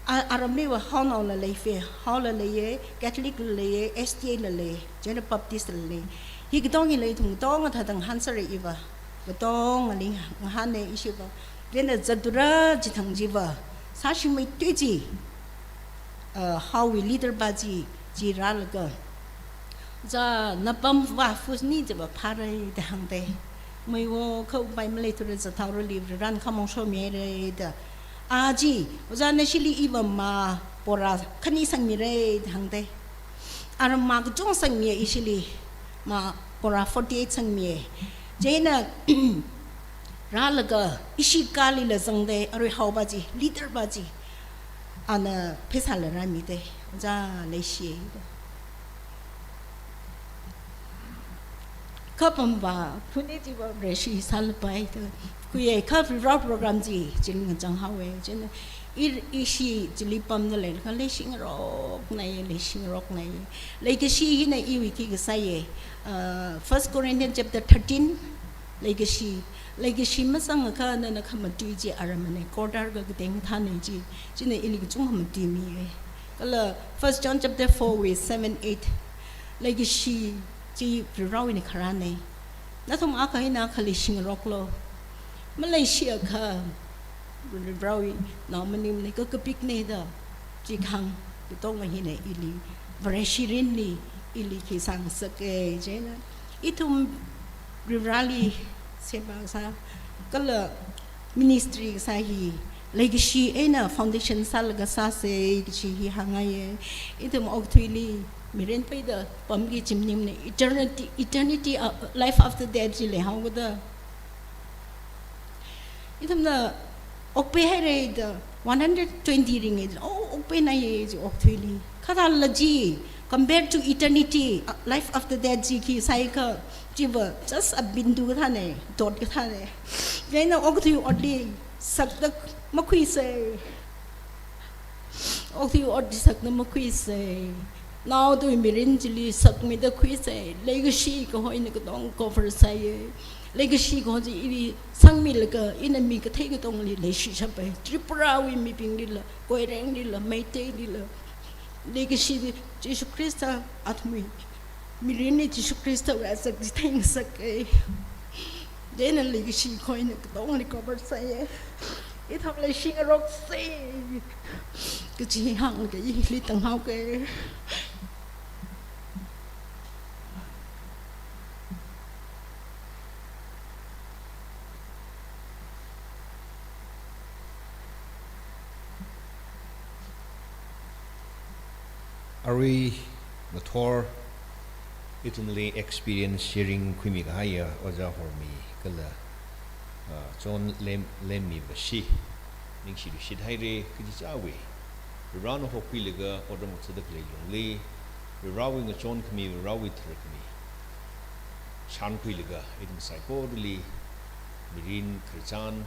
a, aramliva haonaola leife, haola leiye, Catholic la leiye, S D A la leiye, chieina Baptist la lei. Hi katonga hi ithum katonga thāda ngahānsāre iva. Katongali ngahāne ishiva. Chieina zatura chithang chiva, sāshingmeithui chi, uh, haowui leader pa chi, chi rālaga, ojā, napamva fusni chiva phāre da hāngde. Meiwo, kha upai maleithura, zathaorali, Varivarāna khamong shomihaire da. A chi, ojā, nashili iva mā bora khani sangmire da hāngde. Aram mā kachung sangmiye ishili, mā bora forty-eight sangmiye. Chieina rālaga ishi kalila zangde, arui haopa chi, leader pa chi, ana pheisāla rāmide, ojā, leishiye. Kha pamva, phuni chiva Vareshi sālapai da khuiye, kha Varivarā program chi, chili ngachang haowe, chieina, i, ishi chili pamda leilakha leishingaroknaiye, leishingaroknaiye. Leikashi hina iwui khi kasāye, uh, First Corinthians chapter thirteen, leikashi, leikashi mazangakha nana khamatui chi aramane, quarter kakateng thāne chi, china ili kachungkha matuimiye. Kala First John chapter four verse seven, eight, leikashi chi Varivarāwui nikharāne. Nathum akha eina akha leishingaroklu. Maleishiakha, Varivarāwui nao maningmane, kakapikne da, chi kahāng katonga hina ili, Vareshi mirinli ili khi sāngasake, chieina. Ithum Varivarāli semkasā, kala ministry kasā hi leikashi eina foundation sālaga sāsa kachi hi hāngngaiya. Ithum okathuili mirin peida pamki chi maningmana, eternity, eternity, uh, life after death chi leihaokada. Ithumna okpaihaira da one hundred twenty ringgit, oh, okpainaiya chi okathuili. Kha thālala chi, compared to eternity, uh, life after death chi khi sāhaiakha, chiva just a bindu kathāna, dot kathāna. Chieina okathui otli sakda makhuisa. Okathui ot sakda makhuisa. Naothui mirin chili sakmida khuisa. Leikashi kaho ina katonga cover sāya. Leikashi kaho chi ili sangmilaga ina mi kathei katongli leishi shapai. Tripura wui mibinglila, Koirenglila, Meiteilila. Leikashi chi Jesu Christ athumwui mirinli Jesu Christ wui azak chitheng sāka. Chieina leikashi kaho ina katongli cover sāya. Ithumla shingaroksa. Kachi hānglaga ili tanghaoka. Arui ngathor ithumli experience sharing khuimi kahaiya Ojā Hormi kala, ah, John Lem, Lemmi vashi ningshi lushit haira. Kachichāwui Varivarāna hokhuilaga otram kathāda khalei lungli, Varivarāwui ngachonkhami, Varivarāwui tharkhami shānkhuilaga ithum saikorali mirin khararchan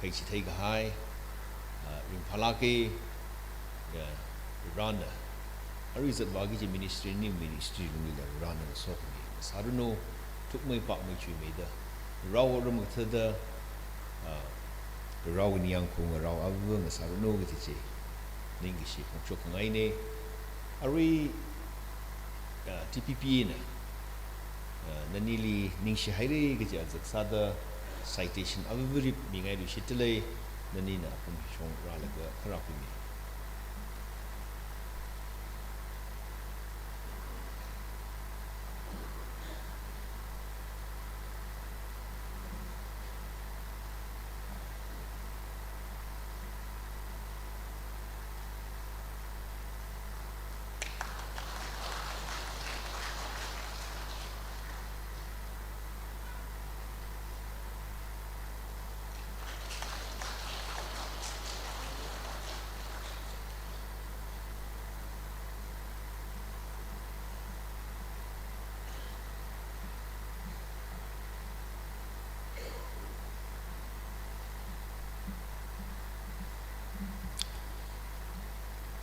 pheichithei kahai, ah, ringphālāka, ya, Varivarāna arui zatvāki kaji ministry, new ministry lunglila Varivarāna ngasokhami ngasāranu, thukmei pakmei chuimeida Varivarāwui otram kathāda, ah, Varivarāwui ningyāng khaungarao ava ngasāranu kaji chi ningkashi phongshok khangaina. Arui, ah, T P P na, ah, nanili ningshi haira kaji azak sāda citation avāvāri mingai lushitda lei, nanina apam shong rālaga kharā khuimi.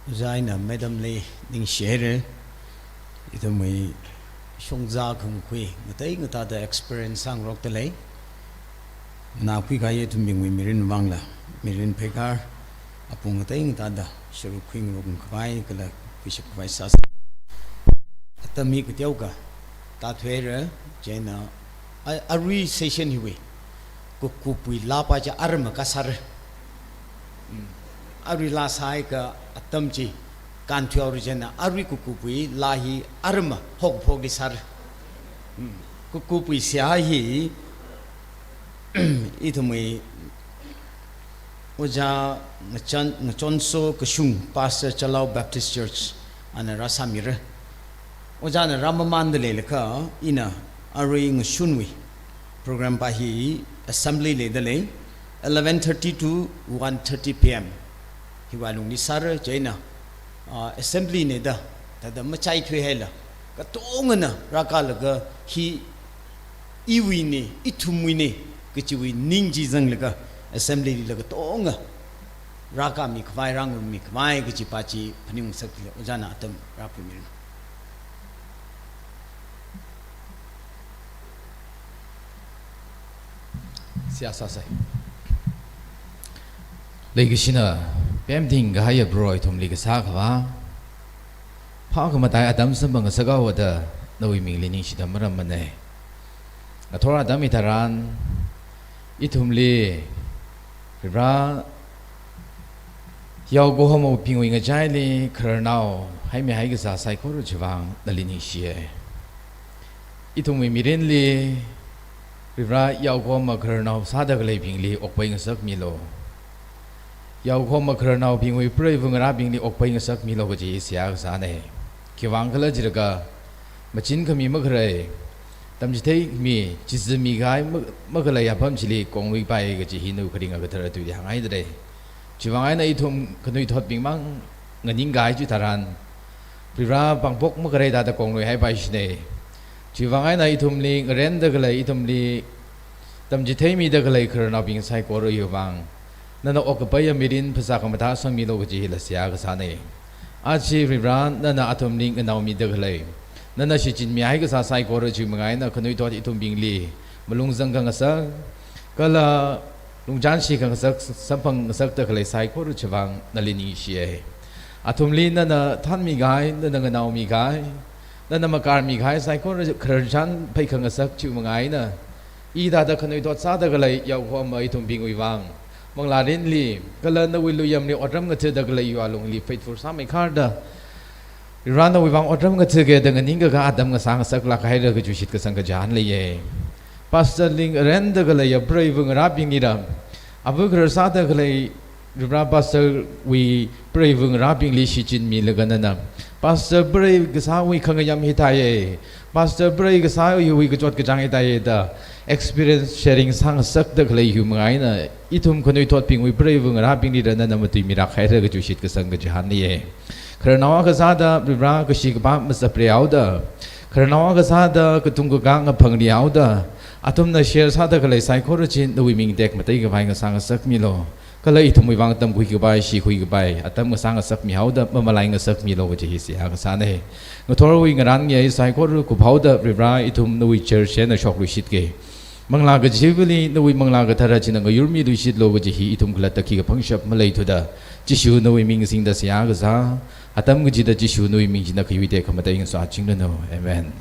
Ojā, ina madam li ningshi haira. Ithumwui shongza khangkhui ngatei ngatāda experience sāngarokda lei. Nganākhui kahai ithumbingwui mirin vangla, mirin pheikar apong ngatei ngatāda sharuk khuingarok khavai kala khuishap khavai sāsa. Atam hi kateokha tāthuira, chieina a-, arui session hiwui kakupwui laa pa chi arama kasāra. Mm. Arui laa sāhaiakha atam chi kānthuihaora, chieina arui kakupwui laa hi arama hokphokli sāra. Mm. Kakupwui seihā hi ithumwui Ojā Ngachon, Ngachonso Kashung, Pastor, Chalau Baptist Church, ana rāsāmira. Ojāna rāmamānda leilakha, ina arui ngashunwui program pa hi assembly leida lei, eleven thirty to one thirty P M hiwui lungli sāra, chieina, ah, assembly na da, thāda machaithuihaila, katongana rākalaga hi iwuina, ithumwuina kajiwui ning chi zanglaga, assembly lila katonga rākāmi khavai, rāngarummi khavai kaji pa chi phaningngasakda lei, Ojāna atam rākhuimiranu. Seihā sāsa. Leikashina pemting kahaiya Proho ithumli kasā khavā, phākhamatai atam samphang ngasakhaowa da nawui mingli ningshida maramana. Ngathor atam hitharan ithumli Varivara yaokahomabingwui ngachaili khararnao haimihai kasā saikora chivang nali ningshiya. Ithumwui mirinli Varivara, yaokahoma khararnao sāda khaleibingli okpai ngasakmilu. Yaokahoma khararnaobingwui preiva ngarābingli okpai ngasakmilu kaji seihā kasāna. Khiwuivang khala jilaga, machin khami makhalei, tamchitheimi, chizami kahai ma-, makhalei apam chili kongluipai kaji hi nawui kharinga kathara tuili hāngngaidalei. Chiwuivang eina ithum khanuithotbing mang nganingkahai chitharan, Varivara pāngpok makhalei thāda kongluihaipaishina. Chiwuivang eina ithumli ngarenda khalei, ithumli tamchitheimida khalei khararnaobing saikora hiwui vang nana okkapaiya mirin phasā khamathā sangmilu kaji hila seihā kasāna. Aja Varivara, nana athumli nganaomida khalei, nana shichinmihai kasā saikora chiwui manga eina khanuithot ithumbingli malung zangkhangasak, kala lungchānshi khangasak, samphang ngasakda khalei saikora chiwuivang nali ningshiya. Athumli nana thanmikahai, nana nganaomikahai, nana makarmikahai saikora khararchan phaikhangasak chiwui manga eina, i thāda khanuithot sāda khalei yaokahoma ithumbingwui vang manglārinli kala nawui luiyamli otram ngathada khalei yuwā lungli faithful sāmeikharda, Varivara nawui vang otram ngathake da nganingkakā atam ngasā ngasaklāk haira kaji shitkasang kachihān leiya. Pastor li ngarenda khaleiya preiva ngarābinglila, ava kharar sāda khalei Varivara pastor wui preiva ngarābingli shichinmilaga nana, pastor prei kasāwui khangayam hithāya, pastor prei kasā hiwui kachot kachāng hithāya da experience sharing sāngasakda khalei hiwui manga eina, ithum khanuithotbingwui preiva ngarābinglila nana matuimilāk haira kaji shitkasang kachihān leiya. Khararnao akha sāda Varivara kashi kapā mazaprihaoda, khararnao akha sāda katung kakā ngaphanglihaoda, athumna share sāda khalei saikora chi nawui ming tekmatei khavai ngasā ngasakmilu. Kala ithumwui vang tamkhui kapai, shikhui kapai atam ngasā ngasakmihaoda, mamalai ngasakmilu kaji hi seihā kasāna. Ngathorwui ngarān ngayei saikora kuphaoda Varivara, ithum nawui church eina shokluishitke. Manglā kachivali nawui Manglā Kathara china ngayurmiluishitlu kaji hi ithum khalatta khikha pangshap maleithuda, Jishu nawui ming singda seihā kasā, atam kachida Jishu nawui ming china khayui tekhamatei ngasāchingranu. Amen.